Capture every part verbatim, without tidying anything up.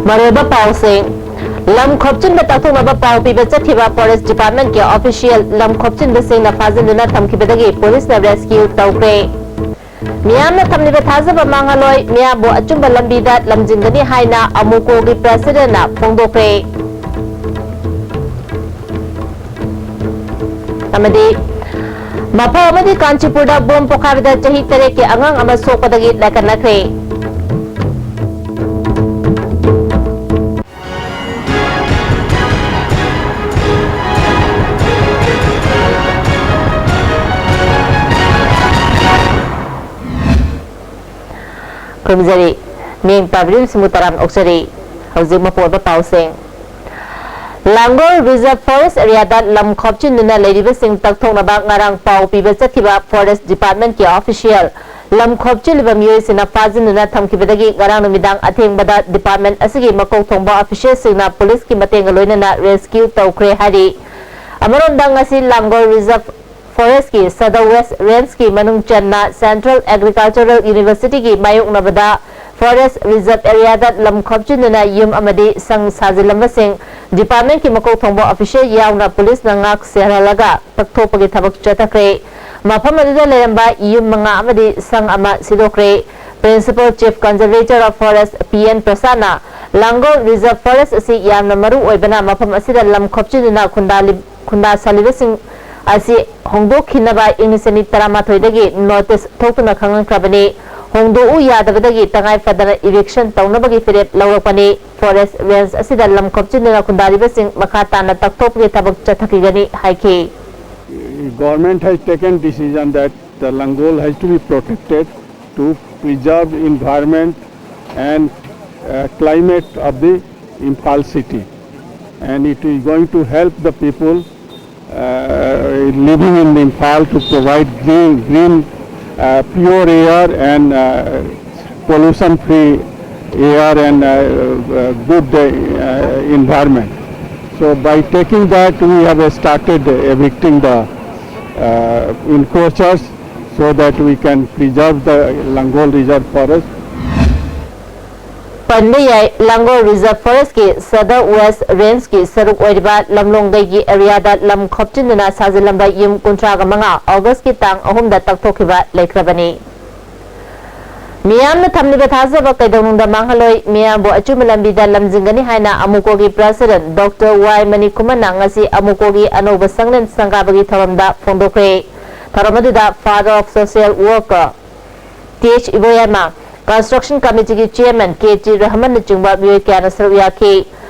ꯃꯔꯨꯑꯣꯏꯕ ꯄꯥꯎꯁꯤꯡ꯫ ꯂꯝ ꯈꯣꯞꯆꯤꯟꯕ ꯇꯥꯛꯊꯣꯛꯅꯕ ꯄꯥꯎ ꯄꯤꯕ ꯆꯠꯈꯤꯕ Forest Department ꯀꯤ official ꯂꯝ ꯈꯣꯞꯆꯤꯟꯕꯁꯤꯡꯅ ꯐꯥꯖꯤꯟꯗꯨꯅ ꯊꯝꯈꯤꯕꯗꯒꯤ police ꯅ rescue ꯇꯧꯈ꯭ꯔꯦ꯫ ꯃꯤꯌꯥꯝꯅ ꯊꯝꯂꯤꯕ ꯊꯥꯖꯕ ꯃꯥꯡꯍꯜꯂꯣꯏ, ꯃꯤꯌꯥꯝꯕꯨ ꯑꯆꯨꯝꯕ ꯂꯝꯕꯤꯗ ꯂꯝꯖꯤꯡꯒꯅꯤ ꯍꯥꯏꯅ ꯑꯃꯨꯀꯣꯒꯤ president ꯅ ꯐꯣꯡꯗꯣꯛꯈ꯭ꯔꯦ꯫ ꯑꯃꯗꯤ ꯃꯐꯝ ꯑꯃꯗꯤ ꯀꯥꯟꯆꯤꯄꯨꯔꯗ ꯕꯣꯝ ꯄꯣꯈꯥꯏꯕꯗ ꯆꯍꯤ ꯇꯔꯦꯠꯀꯤ ꯑꯉꯥꯡ ꯑꯃ ꯁꯣꯛꯄꯗꯒꯤ ꯂꯥꯏꯀꯠꯅꯈ꯭ꯔꯦ꯫ ꯈꯨꯔꯨꯝꯖꯔꯤ꯫ ꯃꯤꯡ ꯄꯥꯕꯤꯔꯤꯕꯁꯤꯡꯕꯨ ꯇꯔꯥꯝꯅ ꯑꯣꯛꯆꯔꯤ꯫ ꯍꯧꯖꯤꯛ ꯃꯄꯨꯡ ꯑꯣꯏꯕ ꯄꯥꯎꯁꯤꯡ꯫ ꯂꯥꯡꯒꯣꯜ Reserve Forest area ꯗ ꯂꯝ ꯈꯣꯞꯆꯤꯟꯗꯨꯅ ꯂꯩꯔꯤꯕꯁꯤꯡ ꯇꯛꯊꯣꯛꯅꯕ ꯉꯔꯥꯡ ꯄꯥꯎ ꯄꯤꯕ ꯆꯠꯈꯤꯕ Forest Department ꯀꯤ official ꯂꯝ ꯈꯣꯞꯆꯤꯜꯂꯤꯕ ꯃꯤꯑꯣꯏꯁꯤꯡꯅ ꯐꯥꯖꯤꯟꯗꯨꯅ ꯊꯝꯈꯤꯕꯗꯒꯤ ꯉꯔꯥꯡ ꯅꯨꯃꯤꯗꯥꯡ ꯑꯊꯦꯡꯕꯗ department ꯑꯁꯤꯒꯤ ꯃꯀꯣꯛ ꯊꯣꯡꯕ official ꯁꯤꯡꯅ police ꯀꯤ ꯃꯇꯦꯡꯒ ꯂꯣꯏꯅꯅ rescue ꯇꯧꯈ꯭ꯔꯦ ꯍꯥꯏꯔꯤ꯫ ꯑꯃꯔꯣꯝꯗ ꯉꯁꯤ ꯂꯥꯡꯒꯣꯜ Reserve Forest ꯀꯤ Sadar West Range ꯀꯤ ꯃꯅꯨꯡ ꯆꯟꯅ Central Agricultural University ꯒꯤ ꯃꯥꯌꯣꯛꯅꯕꯗ Forest Reserve area ꯗ ꯂꯝ ꯈꯣꯞꯆꯤꯟꯗꯨꯅ ꯌꯨꯝ ꯑꯃꯗꯤ ꯁꯪ ꯁꯥꯖꯤꯜꯂꯝꯕꯁꯤꯡ department ꯀꯤ ꯃꯀꯣꯛ ꯊꯣꯡꯕ official ꯌꯥꯎꯅ police ꯅ ꯉꯥꯛ ꯁꯦꯜꯍꯜꯂꯒ ꯇꯛꯊꯣꯛꯄꯒꯤ ꯊꯕꯛ ꯆꯠꯊꯈ꯭ꯔꯦ꯫ ꯃꯐꯝ ꯑꯗꯨꯗ ꯂꯩꯔꯝꯕ ꯌꯨꯝ ꯃꯉꯥ ꯑꯃꯗꯤ ꯁꯪ ꯑꯃ ꯁꯤꯗꯣꯛꯈ꯭ꯔꯦ꯫ Principal Chief Conservator of Forest P N ꯄ꯭ꯔꯁꯥꯗꯅ ꯂꯥꯡꯒꯣꯜ Reserve Forest ꯑꯁꯤ ꯌꯥꯝꯅ ꯃꯔꯨ ꯑꯣꯏꯕꯅ ꯃꯐꯝ ꯑꯁꯤꯗ ꯂꯝ ꯈꯣꯞꯆꯤꯟꯗꯨꯅ ꯈꯨꯟꯗꯥꯂꯤ-, ꯈꯨꯟꯗꯥꯁꯜꯂꯤꯕꯁꯤꯡ ꯑꯁꯤ ꯍꯣꯡꯗꯣꯛꯈꯤꯅꯕ ꯏꯪ ꯂꯤꯁꯤꯡ ꯑꯅꯤ ꯇꯔꯥꯃꯥꯊꯣꯏꯗꯒꯤ notice ꯊꯣꯛꯇꯨꯅ ꯈꯪꯍꯟꯈ꯭ꯔꯕꯅꯤ꯫ ꯍꯣꯡꯗꯣꯛꯎ ꯌꯥꯗꯕꯗꯒꯤ ꯇꯉꯥꯏ ꯐꯗꯅ eviction ꯇꯧꯅꯕꯒꯤ ꯐꯤꯔꯦꯞ ꯂꯧꯔꯛꯄꯅꯤ꯫ Forest Range ꯑꯁꯤꯗ ꯂꯝ ꯈꯣꯞꯆꯤꯟꯗꯨꯅ ꯈꯨꯟꯗꯥꯔꯤꯕꯁꯤꯡ ꯃꯈꯥ ꯇꯥꯅ ꯇꯛꯊꯣꯛꯄꯒꯤ ꯊꯕꯛ ꯆꯠꯊꯈꯤꯒꯅꯤ ꯍꯥꯏꯈꯤ꯫ Government has taken decision that the Langol has to be protected to preserve environment and, uh, climate of the Imphal city, and it is going to help the people, uh, living in Imphal to provide green, green, uh, pure air and, uh, pollution-free air and, uh, uh, good, uh, environment. So by taking that, we have started evicting the, uh, encroachers so that we can preserve the Langol Reserve Forest. ꯄꯟꯕ ꯌꯥꯏ, ꯂꯥꯡꯒꯣꯜ Reserve Forest ꯀꯤ Sadar West Range ꯀꯤ ꯁꯔꯨꯛ ꯑꯣꯏꯔꯤꯕ ꯂꯝꯂꯣꯡꯗꯩꯒꯤ ꯑꯦꯔꯤꯌꯥꯗ ꯂꯝ ꯈꯣꯞꯆꯤꯟꯗꯨꯅ ꯁꯥꯖꯤꯜꯂꯝꯕ ꯌꯨꯝ ꯀꯨꯟꯊ꯭ꯔꯥꯒ ꯃꯉꯥ August ꯀꯤ ꯇꯥꯡ ꯑꯍꯨꯝꯗ ꯇꯛꯊꯣꯛꯈꯤꯕ ꯂꯩꯈ꯭ꯔꯕꯅꯤ꯫ ꯃꯤꯌꯥꯝꯅ ꯊꯝꯂꯤꯕ ꯊꯥꯖꯕ ꯀꯩꯗꯧꯅꯨꯡꯗ ꯃꯥꯡꯍꯜꯂꯣꯏ, ꯃꯤꯌꯥꯝꯕꯨ ꯑꯆꯨꯝꯕ ꯂꯝꯕꯤꯗ ꯂꯝꯖꯤꯡꯒꯅꯤ ꯍꯥꯏꯅ ꯑꯃꯨꯀꯣꯒꯤ President Doctor ꯋꯥꯏ ꯃꯅꯤꯀꯨꯃꯥꯔꯅ ꯉꯁꯤ ꯑꯃꯨꯀꯣꯒꯤ ꯑꯅꯧꯕ ꯁꯪꯂꯦꯟ ꯁꯪꯒꯥꯕꯒꯤ ꯊꯧꯔꯝꯗ ꯐꯣꯡꯗꯣꯛꯈ꯭ꯔꯦ꯫ ꯊꯧꯔꯝ ꯑꯗꯨꯗ Father of Social Worker T H Iboyaima, Construction Committee ꯒꯤ Chairman ꯀꯦ ꯇꯤ ꯔꯍꯃꯟꯅꯆꯤꯡꯕ ꯃꯤꯑꯣꯏ ꯀꯌꯥꯅ ꯁꯔꯨꯛ ꯌꯥꯈꯤ꯫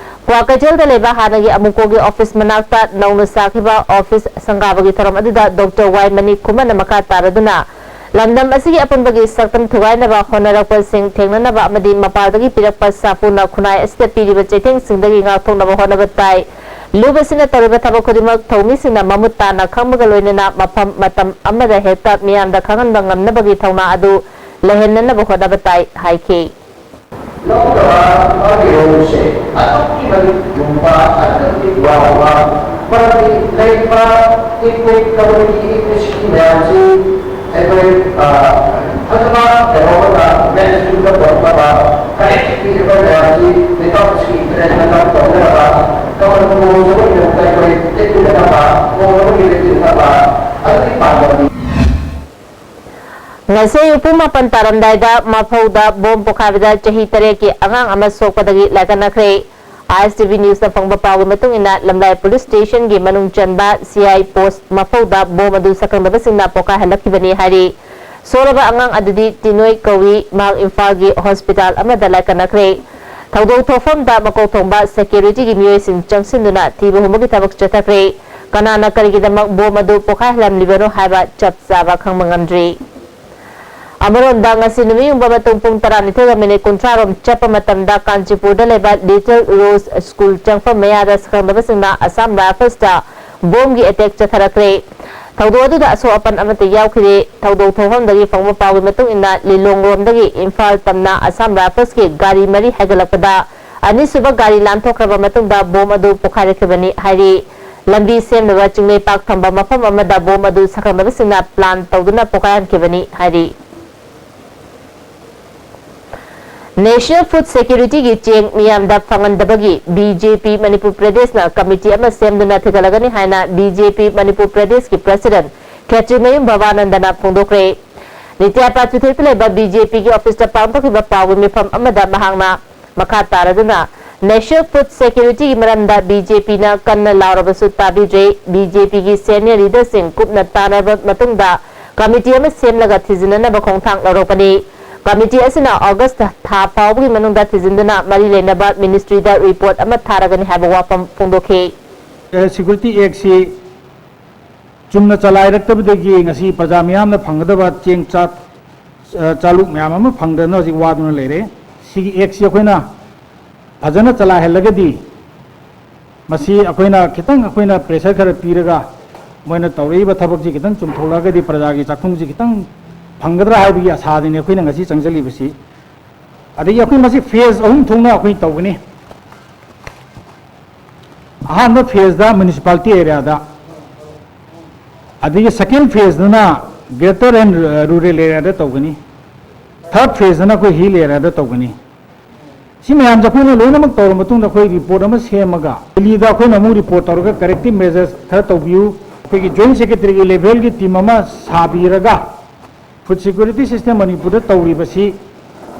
ꯀ꯭ꯋꯥꯀꯩꯊꯦꯜꯗ ꯂꯩꯕ ꯍꯥꯟꯅꯒꯤ ꯑꯃꯨꯀꯣꯒꯤ office ꯃꯅꯥꯛꯇ ꯅꯧꯅ ꯁꯥꯈꯤꯕ office ꯁꯪꯒꯥꯕꯒꯤ ꯊꯧꯔꯝ ꯑꯗꯨꯗ Doctor ꯋꯥꯏ ꯃꯅꯤꯀꯨꯃꯥꯔꯅ ꯃꯈꯥ ꯇꯥꯔꯗꯨꯅ ꯂꯝꯗꯝ ꯑꯁꯤꯒꯤ ꯑꯄꯨꯟꯕꯒꯤ ꯁꯛꯇꯝ ꯊꯨꯒꯥꯏꯅꯕ ꯍꯣꯠꯅꯔꯛꯄꯁꯤꯡ ꯊꯦꯡꯅꯅꯕ ꯑꯃꯗꯤ ꯃꯄꯥꯟꯗꯒꯤ ꯄꯤꯔꯛꯄ ꯁꯥꯐꯨꯅ ꯈꯨꯟꯅꯥꯏ ꯑꯁꯤꯗ ꯄꯤꯔꯤꯕ ꯆꯩꯊꯦꯡꯁꯤꯡꯗꯒꯤ ꯉꯥꯛꯊꯣꯛꯅꯕ ꯍꯣꯠꯅꯕ ꯇꯥꯏ꯫ ꯂꯨꯕꯁꯤꯅ ꯇꯧꯔꯤꯕ ꯊꯕꯛ ꯈꯨꯗꯤꯡꯃꯛ ꯊꯧꯃꯤꯁꯤꯡꯅ ꯃꯃꯨꯠ ꯇꯥꯅ ꯈꯪꯕꯒ ꯂꯣꯏꯅꯅ ꯃꯐꯝ ꯃꯇꯝ ꯑꯃꯗ ꯍꯦꯛꯇ ꯃꯤꯌꯥꯝꯗ ꯈꯪꯍꯟꯕ ꯉꯝꯅꯕꯒꯤ ꯊꯧꯅꯥ ꯑꯗꯨ ꯂꯩꯍꯟꯅꯅꯕ ꯍꯣꯠꯅꯕ ꯇꯥꯏ ꯍꯥꯏꯈꯤ꯫ ꯂꯧꯗꯕ ꯃꯥꯒꯤ ꯔꯣꯜꯁꯦ ꯑꯗꯨꯛꯀꯤ ꯃꯇꯤꯛ ꯂꯨꯕ, ꯑꯗꯨꯛꯀꯤ ꯃꯇꯤꯛ ꯋꯥꯕ, ꯃꯔꯝꯗꯤ ꯂꯩꯔꯤꯕ ethnic community, ethnicity ꯃꯌꯥꯝꯁꯤ ꯑꯩꯈꯣꯏ, ꯑ, ꯐꯖꯕ ꯀꯩꯅꯣ ꯑꯃꯗ mainstreamꯗ ꯄꯨꯔꯛꯅꯕ, ꯀꯔꯦꯛ ꯄꯤꯔꯤꯕ ꯃꯌꯥꯝꯁꯤ ꯂꯩꯕꯥꯛ ꯑꯁꯤꯒꯤ interest ꯇꯧꯅꯅꯕ, ꯀꯃꯟ ꯔꯣꯜꯁ ꯑꯃ ꯑꯣꯏꯅ ꯑꯩꯈꯣꯏ ꯂꯦꯞꯃꯤꯟꯅꯅꯕ, ꯃꯑꯣꯡ ꯑꯃꯒꯤ ꯂꯦꯞꯃꯤꯟꯅꯅꯕ, ꯑꯗꯨꯒꯤ ꯄꯥꯟꯗꯝꯅꯤ꯫ ꯉꯁꯤ ꯄꯨꯡ ꯃꯥꯄꯟ ꯇꯥꯔꯝꯗꯥꯏꯗ ꯃꯐꯧꯗ ꯕꯣꯝ ꯄꯣꯈꯥꯏꯕꯗ ꯆꯍꯤ ꯇꯔꯦꯠꯀꯤ ꯑꯉꯥꯡ ꯑꯃ ꯁꯣꯛꯄꯗꯒꯤ ꯂꯥꯏꯀꯠꯅꯈ꯭ꯔꯦ꯫ ꯑꯥꯏ ꯑꯦꯁ ꯇꯤ ꯚꯤ ꯅ꯭ꯌꯨꯁꯅ ꯐꯪꯕ ꯄꯥꯎꯒꯤ ꯃꯇꯨꯡ ꯏꯟꯅ, ꯂꯝꯂꯥꯏ ꯄꯨꯂꯤꯁ ꯁ꯭ꯇꯦꯁꯟꯒꯤ ꯃꯅꯨꯡ ꯆꯟꯕ ꯁꯤ ꯑꯥꯏ ꯄꯣꯁꯠ ꯃꯐꯧꯗ ꯕꯣꯝ ꯑꯗꯨ ꯁꯛꯈꯪꯗꯕꯁꯤꯡꯅ ꯄꯣꯈꯥꯏꯍꯜꯂꯛꯈꯤꯕꯅꯤ ꯍꯥꯏꯔꯤ꯫ ꯁꯣꯛꯂꯕ ꯑꯉꯥꯡ ꯑꯗꯨꯗꯤ ꯇꯤꯅꯣꯏ ꯀꯧꯏ, ꯃꯍꯥꯛ ꯏꯝꯐꯥꯜꯒꯤ ꯍꯣꯁꯄꯤꯇꯥꯜ ꯑꯃꯗ ꯂꯥꯏꯀꯠꯅꯈ꯭ꯔꯦ꯫ ꯊꯧꯗꯣꯛ ꯊꯣꯛꯐꯝꯗ ꯃꯀꯣꯛ ꯊꯣꯡꯕ ꯁꯦꯀ꯭ꯌꯨꯔꯤꯇꯤꯒꯤ ꯃꯤꯑꯣꯏꯁꯤꯡ ꯆꯪꯁꯤꯟꯗꯨꯅ ꯊꯤꯕ ꯍꯨꯝꯕꯒꯤ ꯊꯕꯛ ꯆꯠꯊꯈ꯭ꯔꯦ꯫ ꯀꯅꯥꯅ ꯀꯔꯤꯒꯤꯗꯃꯛ ꯕꯣꯝ ꯑꯗꯨ ꯄꯣꯈꯥꯏꯍꯜꯂꯝꯂꯤꯕꯅꯣ ꯍꯥꯏꯕ ꯆꯞ ꯆꯥꯕ ꯈꯪꯕ ꯉꯝꯗ꯭ꯔꯤ꯫ ꯑꯃꯔꯣꯝꯗ, ꯉꯁꯤ ꯅꯨꯃꯤꯠ ꯌꯨꯡꯕ ꯃꯇꯨꯡ ꯄꯨꯡ ꯇꯔꯥꯅꯤꯊꯣꯏꯒ ꯃꯤꯅꯤꯠ ꯀꯨꯟꯊ꯭ꯔꯥ ꯔꯣꯝ ꯆꯠꯄ ꯃꯇꯝꯗ, ꯀꯥꯟꯆꯤꯄꯨꯔꯗ ꯂꯩꯕ ꯂꯤꯇꯜ ꯔꯣꯖ ꯁ꯭ꯀꯨꯜ ꯆꯪꯐꯝ ꯃꯌꯥꯗ ꯁꯛꯈꯪꯗꯕꯁꯤꯡꯅ ꯑꯁꯥꯝ ꯔꯥꯏꯐꯜꯁꯇ ꯕꯣꯝꯒꯤ ꯑꯦꯇꯦꯛ ꯆꯠꯊꯔꯛꯈ꯭ꯔꯦ꯫ ꯊꯧꯗꯣꯛ ꯑꯗꯨꯗ ꯑꯁꯣꯛ ꯑꯄꯟ ꯑꯃꯠꯇ ꯌꯥꯎꯈꯤꯗꯦ꯫ ꯊꯧꯗꯣꯛ ꯊꯣꯛꯐꯝꯗꯒꯤ ꯐꯪꯕ ꯄꯥꯎꯒꯤ ꯃꯇꯨꯡ ꯏꯟꯅ, ꯂꯤꯂꯣꯡꯔꯣꯝꯗꯒꯤ ꯏꯝꯐꯥꯜ ꯇꯝꯅ ꯑꯁꯥꯝ ꯔꯥꯏꯐꯜꯁꯀꯤ ꯒꯥꯔꯤ ꯃꯔꯤ ꯍꯥꯏꯒꯠꯂꯛꯄꯗ, ꯑꯅꯤꯁꯨꯕ ꯒꯥꯔꯤ ꯂꯥꯟꯊꯣꯛꯈ꯭ꯔꯕ ꯃꯇꯨꯡꯗ ꯕꯣꯝ ꯑꯗꯨ ꯄꯣꯈꯥꯏꯔꯛꯈꯤꯕꯅꯤ ꯍꯥꯏꯔꯤ꯫ ꯂꯝꯕꯤ ꯁꯦꯝꯅꯕ ꯆꯤꯡꯂꯩꯄꯥꯛ ꯊꯝꯕ ꯃꯐꯝ ꯑꯃꯗ ꯕꯣꯝ ꯑꯗꯨ ꯁꯛꯈꯪꯗꯕꯁꯤꯡꯅ ꯄ꯭ꯂꯥꯟ ꯇꯧꯗꯨꯅ ꯄꯣꯈꯥꯏꯍꯟꯈꯤꯕꯅꯤ ꯍꯥꯏꯔꯤ꯫ National Food Security ꯒꯤ ꯆꯦꯡ ꯃꯤꯌꯥꯝꯗ ꯐꯪꯍꯟꯗꯕꯒꯤ B J P ꯃꯅꯤꯄꯨꯔ ꯄ꯭ꯔꯗꯦꯁꯅ ꯀꯃꯤꯇꯤ ꯑꯃ ꯁꯦꯝꯗꯨꯅ ꯊꯤꯒꯠꯂꯒꯅꯤ ꯍꯥꯏꯅ B J P ꯃꯅꯤꯄꯨꯔ ꯄ꯭ꯔꯗꯦꯁꯀꯤ ꯄ꯭ꯔꯁꯤꯗꯦꯟꯠ ꯈꯦꯇ꯭ꯔꯤꯃꯌꯨꯝ ꯚꯕꯥꯅꯟꯗꯅ ꯐꯣꯡꯗꯣꯛꯈ꯭ꯔꯦ꯫ ꯅꯤꯇ꯭ꯌꯥꯄꯥꯠ ꯆꯨꯊꯦꯛꯇ ꯂꯩꯕ B J P ꯒꯤ ꯑꯣꯐꯤꯁꯇ ꯄꯥꯡꯊꯣꯛꯈꯤꯕ ꯄꯥꯎꯒꯤ ꯃꯤꯐꯝ ꯑꯃꯗ ꯃꯍꯥꯛꯅ ꯃꯈꯥ ꯇꯥꯔꯗꯨꯅ National Food Security ꯒꯤ ꯃꯔꯝꯗ B J P ꯅ ꯀꯟꯅ ꯂꯥꯎꯔꯕꯁꯨ ꯇꯥꯕꯤꯗ꯭ꯔꯦ꯫ B J P ꯒꯤ senior leader ꯁꯤꯡ ꯀꯨꯞꯅ ꯇꯥꯟꯅꯔꯕ ꯃꯇꯨꯡꯗ ꯀꯃꯤꯇꯤ ꯑꯃ ꯁꯦꯝꯂꯒ ꯊꯤꯖꯤꯟꯅꯅꯕ ꯈꯣꯡꯊꯥꯡ ꯂꯧꯔꯛꯄꯅꯤ꯫ ꯀꯃꯤꯇꯤ ꯑꯁꯤꯅ ꯑꯣꯒꯁ꯭ꯠ ꯊꯥ ꯐꯥꯎꯕꯒꯤ ꯃꯅꯨꯡꯗ ꯊꯤꯖꯤꯟꯗꯨꯅ ꯃꯔꯤ ꯂꯩꯅꯕ ꯃꯤꯅꯤꯁꯇ꯭ꯔꯤꯗ ꯔꯤꯄꯣꯔꯠ ꯑꯃ ꯊꯥꯔꯒꯅꯤ ꯍꯥꯏꯕ ꯋꯥꯐꯝ ꯐꯣꯡꯗꯣꯛꯈꯤ꯫ ꯑꯦ, Security Act ꯁꯤ ꯆꯨꯝꯅ ꯆꯂꯥꯏꯔꯛꯇꯕꯗꯒꯤ ꯉꯁꯤ ꯄ꯭ꯔꯖꯥ ꯃꯤꯌꯥꯝꯅ ꯐꯪꯒꯗꯕ ꯆꯦꯡ ꯆꯥꯛ, ꯑ, ꯆꯥꯂꯨꯛ ꯃꯌꯥꯝ ꯑꯃ ꯐꯪꯗꯅ ꯍꯧꯖꯤꯛ ꯋꯥꯗꯨꯅ ꯂꯩꯔꯦ꯫ ꯁꯤꯒꯤ Act ꯁꯤ ꯑꯩꯈꯣꯏꯅ ꯐꯖꯅ ꯆꯂꯥꯏꯍꯜꯂꯒꯗꯤ ꯃꯁꯤ ꯑꯩꯈꯣꯏꯅ ꯈꯤꯇꯪ, ꯑꯩꯈꯣꯏꯅ pressure ꯈꯔ ꯄꯤꯔꯒ ꯃꯣꯏꯅ ꯇꯧꯔꯛꯏꯕ ꯊꯕꯛꯁꯤ ꯈꯤꯇꯪ ꯆꯨꯝꯊꯣꯛꯂꯛꯑꯒꯗꯤ ꯄ꯭ꯔꯖꯥꯒꯤ ꯆꯥꯛꯈꯨꯝꯁꯤ ꯈꯤꯇꯪ ꯐꯪꯒꯗ꯭ꯔꯥ ꯍꯥꯏꯕꯒꯤ ꯑꯁꯥꯗꯅꯤ ꯑꯩꯈꯣꯏꯅ ꯉꯁꯤ ꯆꯪꯁꯤꯜꯂꯤꯕꯁꯤ꯫ ꯑꯗꯒꯤ ꯑꯩꯈꯣꯏ ꯃꯁꯤ phase ꯑꯍꯨꯝ ꯊꯣꯛꯅ ꯑꯩꯈꯣꯏ ꯇꯧꯒꯅꯤ꯫ ꯑꯍꯥꯟꯕ phase ꯇ municipality area ꯗ, ꯑꯗꯒꯤ second phase ꯇꯅ greater and rural area ꯗ ꯇꯧꯒꯅꯤ, third phase ꯇꯅ ꯑꯩꯈꯣꯏ hill area ꯗ ꯇꯧꯒꯅꯤ꯫ ꯁꯤ ꯃꯌꯥꯝꯁꯦ ꯑꯩꯈꯣꯏꯅ ꯂꯣꯏꯅꯃꯛ ꯇꯧꯔ ꯃꯇꯨꯡꯗ ꯑꯩꯈꯣꯏ report ꯑꯃ ꯁꯦꯝꯃꯒ ꯗꯤꯜꯂꯤꯗ ꯑꯩꯈꯣꯏꯅ ꯑꯃꯨꯛ report ꯇꯧꯔꯒ corrective measures ꯈꯔ ꯇꯧꯕꯤꯌꯨ꯫ ꯑꯩꯈꯣꯏꯒꯤ joint secretary ꯒꯤ level ꯒꯤ team ꯑꯃ ꯁꯥꯕꯤꯔꯒ food security system ꯃꯅꯤꯄꯨꯔꯗ ꯇꯧꯔꯤꯕꯁꯤ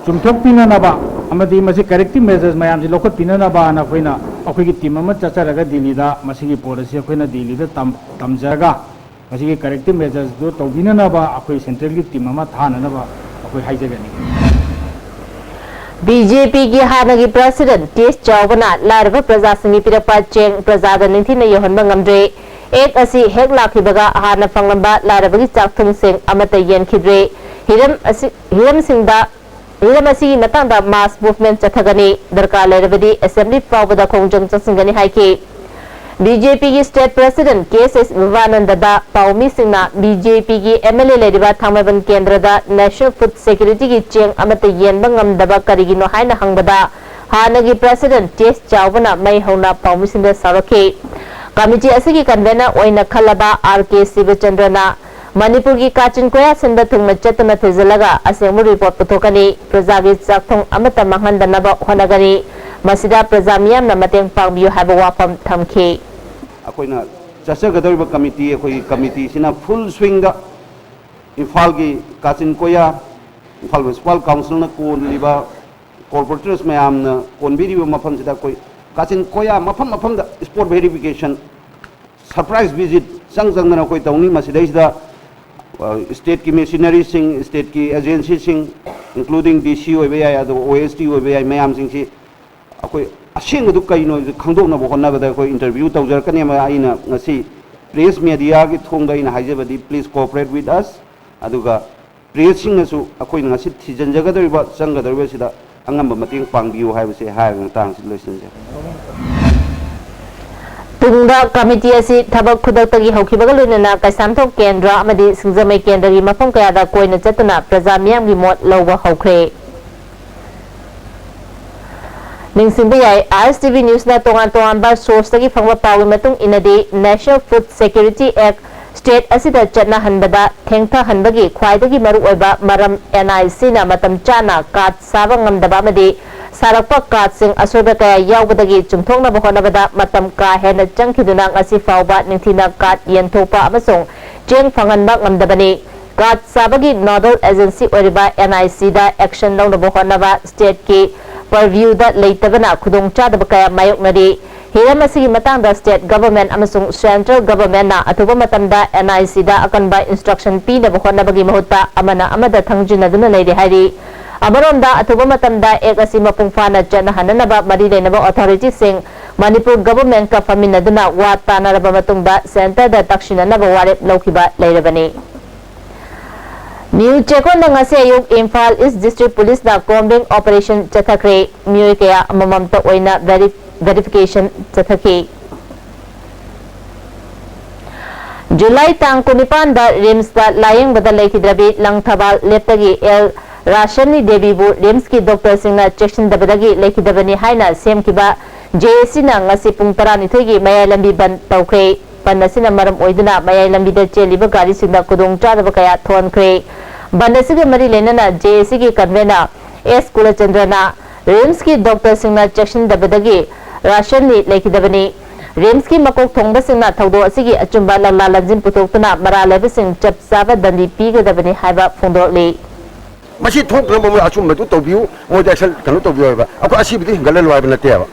ꯆꯨꯝꯊꯣꯛꯄꯤꯅꯅꯕ ꯑꯃꯗꯤ ꯃꯁꯤ corrective measures ꯃꯌꯥꯝꯁꯤ ꯂꯧꯈꯠꯄꯤꯅꯅꯕꯅ ꯑꯩꯈꯣꯏꯅ, ꯑꯩꯈꯣꯏꯒꯤ team ꯑꯃ ꯆꯠꯆꯔꯒ ꯗꯤꯜꯂꯤꯗ ꯃꯁꯤꯒꯤ ꯄꯣꯠ ꯑꯁꯤ ꯑꯩꯈꯣꯏꯅ ꯗꯤꯜꯂꯤꯗ ꯇꯝ-, ꯇꯝꯖꯔꯒ ꯃꯁꯤꯒꯤ corrective measures ꯗꯨ ꯇꯧꯕꯤꯅꯅꯕ ꯑꯩꯈꯣꯏ central ꯒꯤ team ꯑꯃ ꯊꯥꯅꯅꯕ ꯑꯩꯈꯣꯏ ꯍꯥꯏꯖꯒꯅꯤ꯫ B J P ꯒꯤ ꯍꯥꯟꯅꯒꯤ president ꯇꯦꯖ ꯆꯥꯎꯕꯅ ꯂꯥꯏꯔꯕ ꯄ꯭ꯔꯖꯥꯁꯤꯡꯒꯤ ꯄꯤꯔꯛꯄ ꯆꯦꯡ ꯄ꯭ꯔꯖꯥꯗ ꯅꯤꯡꯊꯤꯅ ꯌꯧꯍꯟꯕ ꯉꯝꯗ꯭ꯔꯦ꯫ Act ꯑꯁꯤ ꯍꯦꯛ ꯂꯥꯛꯈꯤꯕꯒ ꯍꯥꯟꯅ ꯐꯪꯂꯝꯕ ꯂꯥꯏꯔꯕꯒꯤ ꯆꯥꯛꯊꯨꯝꯁꯤꯡ ꯑꯃꯠꯇ ꯌꯦꯟꯈꯤꯗ꯭ꯔꯦ꯫ ꯍꯤꯔꯝ ꯑꯁꯤ, ꯍꯤꯔꯝꯁꯤꯡꯗ, ꯍꯤꯔꯝ ꯑꯁꯤꯒꯤ ꯃꯇꯥꯡꯗ mass movement ꯆꯠꯊꯒꯅꯤ꯫ ꯗꯔꯀꯥꯔ ꯂꯩꯔꯕꯗꯤ assembly ꯐꯥꯎꯕꯗ ꯈꯣꯡꯖꯪ ꯆꯠꯁꯤꯟꯒꯅꯤ ꯍꯥꯏꯈꯤ꯫ B J P ꯒꯤ state president K S S ꯚꯕꯥꯅꯟꯗꯗ ꯄꯥꯎꯃꯤꯁꯤꯡꯅ B J P ꯒꯤ M L A ꯂꯩꯔꯤꯕ ꯊꯥꯡꯃꯩꯕꯟ ꯀꯦꯟꯗ꯭ꯔꯗ National Food Security ꯒꯤ ꯆꯦꯡ ꯑꯃꯠꯇ ꯌꯦꯟꯕ ꯉꯝꯗꯕ ꯀꯔꯤꯒꯤꯅꯣ ꯍꯥꯏꯅ ꯍꯪꯕꯗ, ꯍꯥꯟꯅꯒꯤ president ꯇꯦꯖ ꯆꯥꯎꯕꯅ ꯃꯩ ꯍꯧꯅ ꯄꯥꯎꯃꯤꯁꯤꯡꯗ ꯁꯥꯎꯔꯛꯈꯤ꯫ ꯀꯃꯤꯇꯤ ꯑꯁꯤꯒꯤ convener ꯑꯣꯏꯅ ꯈꯜꯂꯕ R K ꯁꯤꯕꯆꯟꯗ꯭ꯔꯅ ꯃꯅꯤꯄꯨꯔꯒꯤ ꯀꯥꯆꯤꯟ ꯀꯣꯌꯥ ꯁꯤꯟꯕ ꯊꯨꯡꯅ ꯆꯠꯇꯨꯅ ꯊꯤꯖꯤꯜꯂꯒ ꯑꯁꯦꯡꯕ ꯔꯤꯄꯣꯔꯠ ꯄꯨꯊꯣꯛꯀꯅꯤ꯫ ꯄ꯭ꯔꯖꯥꯒꯤ ꯆꯥꯛꯊꯨꯡ ꯑꯃꯠꯇ ꯃꯥꯡꯍꯟꯗꯅꯕ ꯍꯣꯠꯅꯒꯅꯤ꯫ ꯃꯁꯤꯗ ꯄ꯭ꯔꯖꯥ ꯃꯤꯌꯥꯝꯅ ꯃꯇꯦꯡ ꯄꯥꯡꯕꯤꯌꯨ ꯍꯥꯏꯕ ꯋꯥꯐꯝ ꯊꯝꯈꯤ꯫ ꯑꯩꯈꯣꯏꯅ ꯆꯠꯆꯒꯗꯧꯔꯤꯕ ꯀꯃꯤꯇꯤ, ꯑꯩꯈꯣꯏꯒꯤ ꯀꯃꯤꯇꯤꯁꯤꯅ ꯐꯨꯜ ꯁ꯭ꯋꯤꯡꯗ ꯏꯝꯐꯥꯜꯒꯤ ꯀꯥꯆꯤꯟ ꯀꯣꯌꯥ, ꯏꯝꯐꯥꯜ ꯃ꯭ꯌꯨꯅꯤꯁꯤꯄꯥꯜ ꯀꯥꯎꯟꯁꯤꯜꯅ ꯀꯣꯜꯂꯤꯕ ꯀꯣꯔꯄꯣꯔꯦꯇꯔꯁ ꯃꯌꯥꯝꯅ ꯀꯣꯟꯕꯤꯔꯤꯕ ꯃꯐꯝꯁꯤꯗ ꯑꯩꯈꯣꯏ ꯀꯥꯆꯤꯟ ꯀꯣꯌꯥ ꯃꯐꯝ ꯃꯐꯝꯗ ꯁ꯭ꯄꯣꯠ ꯚꯦꯔꯤꯐꯤꯀꯦꯁꯟ, ꯁꯔꯄ꯭ꯔꯥꯏꯁ ꯚꯤꯖꯤꯠ ꯆꯪ ꯆꯪꯗꯅ ꯑꯩꯈꯣꯏ ꯇꯧꯅꯤ꯫ ꯃꯁꯤꯗꯩꯁꯤꯗ ꯁ꯭ꯇꯦꯠꯀꯤ ꯃꯦꯁꯤꯅꯔꯤꯁꯤꯡ, ꯁ꯭ꯇꯦꯠꯀꯤ ꯑꯦꯖꯦꯟꯁꯤꯁꯤꯡ, ꯏꯟꯀ꯭ꯂꯨꯗꯤꯡ ꯗꯤ ꯁꯤ ꯑꯣꯏꯕ ꯌꯥꯏ, ꯑꯗꯨꯒ ꯑꯣ ꯑꯦꯁ ꯇꯤ ꯑꯣꯏꯕ ꯌꯥꯏ, ꯃꯌꯥꯝꯁꯤꯡꯁꯤ ꯑꯩꯈꯣꯏ ꯑꯁꯦꯡꯕꯗꯨ ꯀꯩꯅꯣ ꯍꯥꯏꯕꯗꯨ ꯈꯪꯗꯣꯛꯅꯕ ꯍꯣꯠꯅꯕꯗ ꯑꯩꯈꯣꯏ ꯏꯟꯇꯔꯚ꯭ꯌꯨ ꯇꯧꯖꯔꯛꯀꯅꯤ꯫ ꯑꯩꯅ ꯉꯁꯤ ꯄ꯭ꯔꯦꯁ ꯃꯦꯗꯤꯌꯥꯒꯤ ꯊꯣꯡꯗ ꯑꯩꯅ ꯍꯥꯏꯖꯕꯗꯤ, please cooperate with us꯫ ꯑꯗꯨꯒ ꯄ꯭ꯔꯦꯁꯁꯤꯡꯅꯁꯨ ꯑꯩꯈꯣꯏꯅ ꯉꯁꯤ ꯊꯤꯖꯤꯟꯖꯒꯗꯧꯔꯤꯕ, ꯆꯪꯒꯗꯧꯔꯤꯕꯁꯤꯗ ꯑꯉꯝꯕ ꯃꯇꯦꯡ ꯄꯥꯡꯕꯤꯌꯨ ꯍꯥꯏꯕꯁꯤ ꯍꯥꯏꯔꯒ ꯃꯇꯥꯡ ꯑꯁꯤꯗ ꯂꯣꯏꯁꯤꯟꯖꯔꯦ꯫ ꯇꯨꯡꯗ ꯀꯃꯤꯇꯤ ꯑꯁꯤ ꯊꯕꯛ ꯈꯨꯗꯛꯇꯒꯤ ꯍꯧꯈꯤꯕꯒ ꯂꯣꯏꯅꯅ ꯀꯩꯁꯥꯝꯊꯣꯡ ꯀꯦꯟꯗ꯭ꯔ ꯑꯃꯗꯤ ꯁꯤꯡꯖꯃꯩ ꯀꯦꯟꯗ꯭ꯔꯒꯤ ꯃꯐꯝ ꯀꯌꯥꯗ ꯀꯣꯏꯅ ꯆꯠꯇꯨꯅ ꯄ꯭ꯔꯖꯥ ꯃꯤꯌꯥꯝꯒꯤ ꯃꯣꯠ ꯂꯧꯕ ꯍꯧꯈ꯭ꯔꯦ꯫ ꯅꯤꯡꯁꯤꯡꯕ ꯌꯥꯏ, ꯑꯥꯏ ꯑꯦꯁ ꯇꯤ ꯚꯤ ꯅ꯭ꯌꯨꯁꯅ ꯇꯣꯉꯥꯟ ꯇꯣꯉꯥꯟꯕ ꯁꯣꯔꯁꯇꯒꯤ ꯐꯪꯕ ꯄꯥꯎꯒꯤ ꯃꯇꯨꯡ ꯏꯟꯅꯗꯤ, National Food Security Act state ꯑꯁꯤꯗ ꯆꯠꯅꯍꯟꯕꯗ ꯊꯦꯡꯊꯍꯟꯕꯒꯤ ꯈ꯭ꯋꯥꯏꯗꯒꯤ ꯃꯔꯨꯑꯣꯏꯕ ꯃꯔꯝ ꯑꯦꯟ ꯑꯥꯏ ꯁꯤꯅ ꯃꯇꯝ ꯆꯥꯅ ꯀꯥꯔꯗ ꯁꯥꯕ ꯉꯝꯗꯕ ꯑꯃꯗꯤ ꯁꯥꯔꯛꯄ ꯀꯥꯔꯗꯁꯤꯡ ꯑꯁꯣꯏꯕ ꯀꯌꯥ ꯌꯥꯎꯕꯗꯒꯤ ꯆꯨꯝꯊꯣꯛꯅꯕ ꯍꯣꯠꯅꯕꯗ ꯃꯇꯝ ꯀꯥ ꯍꯦꯟꯅ ꯆꯪꯈꯤꯗꯨꯅ ꯉꯁꯤ ꯐꯥꯎꯕ ꯅꯤꯡꯊꯤꯅ ꯀꯥꯔꯗ ꯌꯦꯟꯊꯣꯛꯄ ꯑꯃꯁꯨꯡ ꯆꯦꯡ ꯐꯪꯍꯟꯕ ꯉꯝꯗꯕꯅꯤ꯫ ꯀꯥꯔꯗ ꯁꯥꯕꯒꯤ ꯅꯣꯗꯜ ꯑꯦꯖꯦꯟꯁꯤ ꯑꯣꯏꯔꯤꯕ ꯑꯦꯟ ꯑꯥꯏ ꯁꯤꯗ ꯑꯦꯛꯁꯟ ꯂꯧꯅꯕ ꯍꯣꯠꯅꯕ ꯁ꯭ꯇꯦꯠꯀꯤ ꯄꯔꯚ꯭ꯌꯨꯗ ꯂꯩꯇꯕꯅ ꯈꯨꯗꯣꯡꯆꯥꯗꯕ ꯀꯌꯥ ꯃꯥꯌꯣꯛꯅꯔꯤ꯫ ꯍꯤꯔꯝ ꯑꯁꯤꯒꯤ ꯃꯇꯥꯡꯗ ꯁ꯭ꯇꯦꯠ ꯒꯚꯔꯟꯃꯦꯟꯠ ꯑꯃꯁꯨꯡ ꯁꯦꯟꯇ꯭ꯔꯦꯜ ꯒꯚꯔꯟꯃꯦꯟꯠꯅ ꯑꯊꯨꯕ ꯃꯇꯝꯗ ꯑꯦꯟ ꯑꯥꯏ ꯁꯤꯗ ꯑꯀꯟꯕ ꯏꯟꯁꯇ꯭ꯔꯛꯁꯟ ꯄꯤꯅꯕ ꯍꯣꯠꯅꯕꯒꯤ ꯃꯍꯨꯠꯇ ꯑꯃꯅ ꯑꯃꯗ ꯊꯪꯖꯤꯟꯅꯗꯨꯅ ꯂꯩꯔꯦ ꯍꯥꯏꯔꯤ꯫ ꯑꯃꯔꯣꯝꯗ, ꯑꯊꯨꯕ ꯃꯇꯝꯗ ꯑꯦꯛ ꯑꯁꯤ ꯃꯄꯨꯡ ꯐꯥꯅ ꯆꯠꯅꯍꯟꯅꯅꯕ ꯃꯔꯤ ꯂꯩꯅꯕ ꯑꯣꯊꯣꯔꯤꯇꯤꯁꯤꯡ ꯃꯅꯤꯄꯨꯔ ꯒꯚꯔꯟꯃꯦꯟꯠꯀ ꯐꯝꯃꯤꯟꯅꯗꯨꯅ ꯋꯥ ꯇꯥꯅꯔꯕ ꯃꯇꯨꯡꯗ ꯁꯦꯟꯇꯔꯗ ꯇꯛꯁꯤꯟꯅꯅꯕ ꯋꯥꯔꯦꯞ ꯂꯧꯈꯤꯕ ꯂꯩꯔꯕꯅꯤ꯫ ꯅ꯭ꯌꯨ ꯆꯦꯛꯀꯣꯟꯗ ꯉꯁꯤ ꯑꯌꯨꯛ ꯏꯝꯐꯥꯜ ꯏꯁ ꯗꯤꯁꯇ꯭ꯔꯤꯛ ꯄꯨꯂꯤꯁꯅ ꯀꯣꯝꯕꯤꯡ ꯑꯣꯄꯔꯦꯁꯟ ꯆꯠꯊꯈ꯭ꯔꯦ꯫ ꯃꯤꯑꯣꯏ ꯀꯌꯥ ꯑꯃꯃꯝꯇ ꯑꯣꯏꯅ ꯚꯦꯔꯤ-, ꯚꯦꯔꯤꯐꯤꯀꯦꯁꯟ ꯆꯠꯊꯈꯤ꯫ ꯖꯨꯂꯥꯏ ꯇꯥꯡ ꯀꯨꯟꯅꯤꯄꯥꯟꯗ ꯔꯤꯝꯁꯇ ꯂꯥꯌꯦꯡꯕꯗ ꯂꯩꯈꯤꯗ꯭ꯔꯕꯤ ꯂꯪꯊꯕꯥꯜ ꯂꯦꯞꯇꯒꯤ ꯑꯦꯜ ꯔꯥꯁꯅꯤ ꯗꯦꯕꯤꯕꯨ ꯔꯤꯝꯁꯀꯤ ꯗꯣꯛꯇꯔꯁꯤꯡꯅ ꯆꯦꯛꯁꯤꯟꯗꯕꯗꯒꯤ ꯂꯩꯈꯤꯗꯕꯅꯤ ꯍꯥꯏꯅ ꯁꯦꯝꯈꯤꯕ ꯖꯦ ꯑꯦ ꯁꯤꯅ ꯉꯁꯤ ꯄꯨꯡ ꯇꯔꯥꯅꯤꯊꯣꯏꯒꯤ ꯃꯌꯥꯏ ꯂꯝꯕꯤ ꯕꯟꯗ ꯇꯧꯈ꯭ꯔꯦ꯫ ꯕꯟ ꯑꯁꯤꯅ ꯃꯔꯝ ꯑꯣꯏꯗꯨꯅ ꯃꯌꯥꯏ ꯂꯝꯕꯤꯗ ꯆꯦꯜꯂꯤꯕ ꯒꯥꯔꯤꯁꯤꯡꯗ ꯈꯨꯗꯣꯡꯆꯥꯗꯕ ꯀꯌꯥ ꯊꯣꯛꯍꯟꯈ꯭ꯔꯦ꯫ ꯕꯟ ꯑꯁꯤꯒ ꯃꯔꯤ ꯂꯩꯅꯅ ꯖꯦ ꯑꯦ ꯁꯤꯒꯤ ꯀꯟꯚꯦꯅꯔ ꯑꯦꯁ ꯀꯨꯂꯆꯟꯗ꯭ꯔꯅ ꯔꯤꯝꯁꯀꯤ ꯗꯣꯛꯇꯔꯁꯤꯡꯅ ꯆꯦꯛꯁꯤꯟꯗꯕꯗꯒꯤ ꯔꯥꯁꯟꯅꯤ ꯂꯩꯈꯤꯗꯕꯅꯤ꯫ ꯔꯤꯝꯁꯀꯤ ꯃꯀꯣꯛ ꯊꯣꯡꯕꯁꯤꯡꯅ ꯊꯧꯗꯣꯛ ꯑꯁꯤꯒꯤ ꯑꯆꯨꯝꯕ ꯂꯝꯂꯥ ꯂꯝꯖꯤꯟ ꯄꯨꯊꯣꯛꯇꯨꯅ ꯃꯔꯥꯜ ꯂꯩꯕꯁꯤꯡ ꯆꯞ ꯆꯥꯕ ꯗꯟꯗꯤ ꯄꯤꯒꯗꯕꯅꯤ ꯍꯥꯏꯕ ꯐꯣꯡꯗꯣꯔꯛꯂꯤ꯫ ꯃꯁꯤ ꯊꯣꯛꯅꯕ ꯃꯣꯏ ꯑꯆꯨꯝꯕꯗꯨ ꯇꯧꯕꯤꯌꯨ, ꯃꯣꯏꯗ ꯑꯦꯛꯁꯟ ꯀꯩꯅꯣ ꯇꯧꯕꯤꯌꯨ ꯍꯥꯏꯕ꯫ ꯑꯩꯈꯣꯏ ꯑꯁꯤꯕꯨꯗꯤ ꯍꯦꯟꯒꯠꯍꯜꯂꯨ ꯍꯥꯏꯕ ꯅꯠꯇꯦꯕ꯫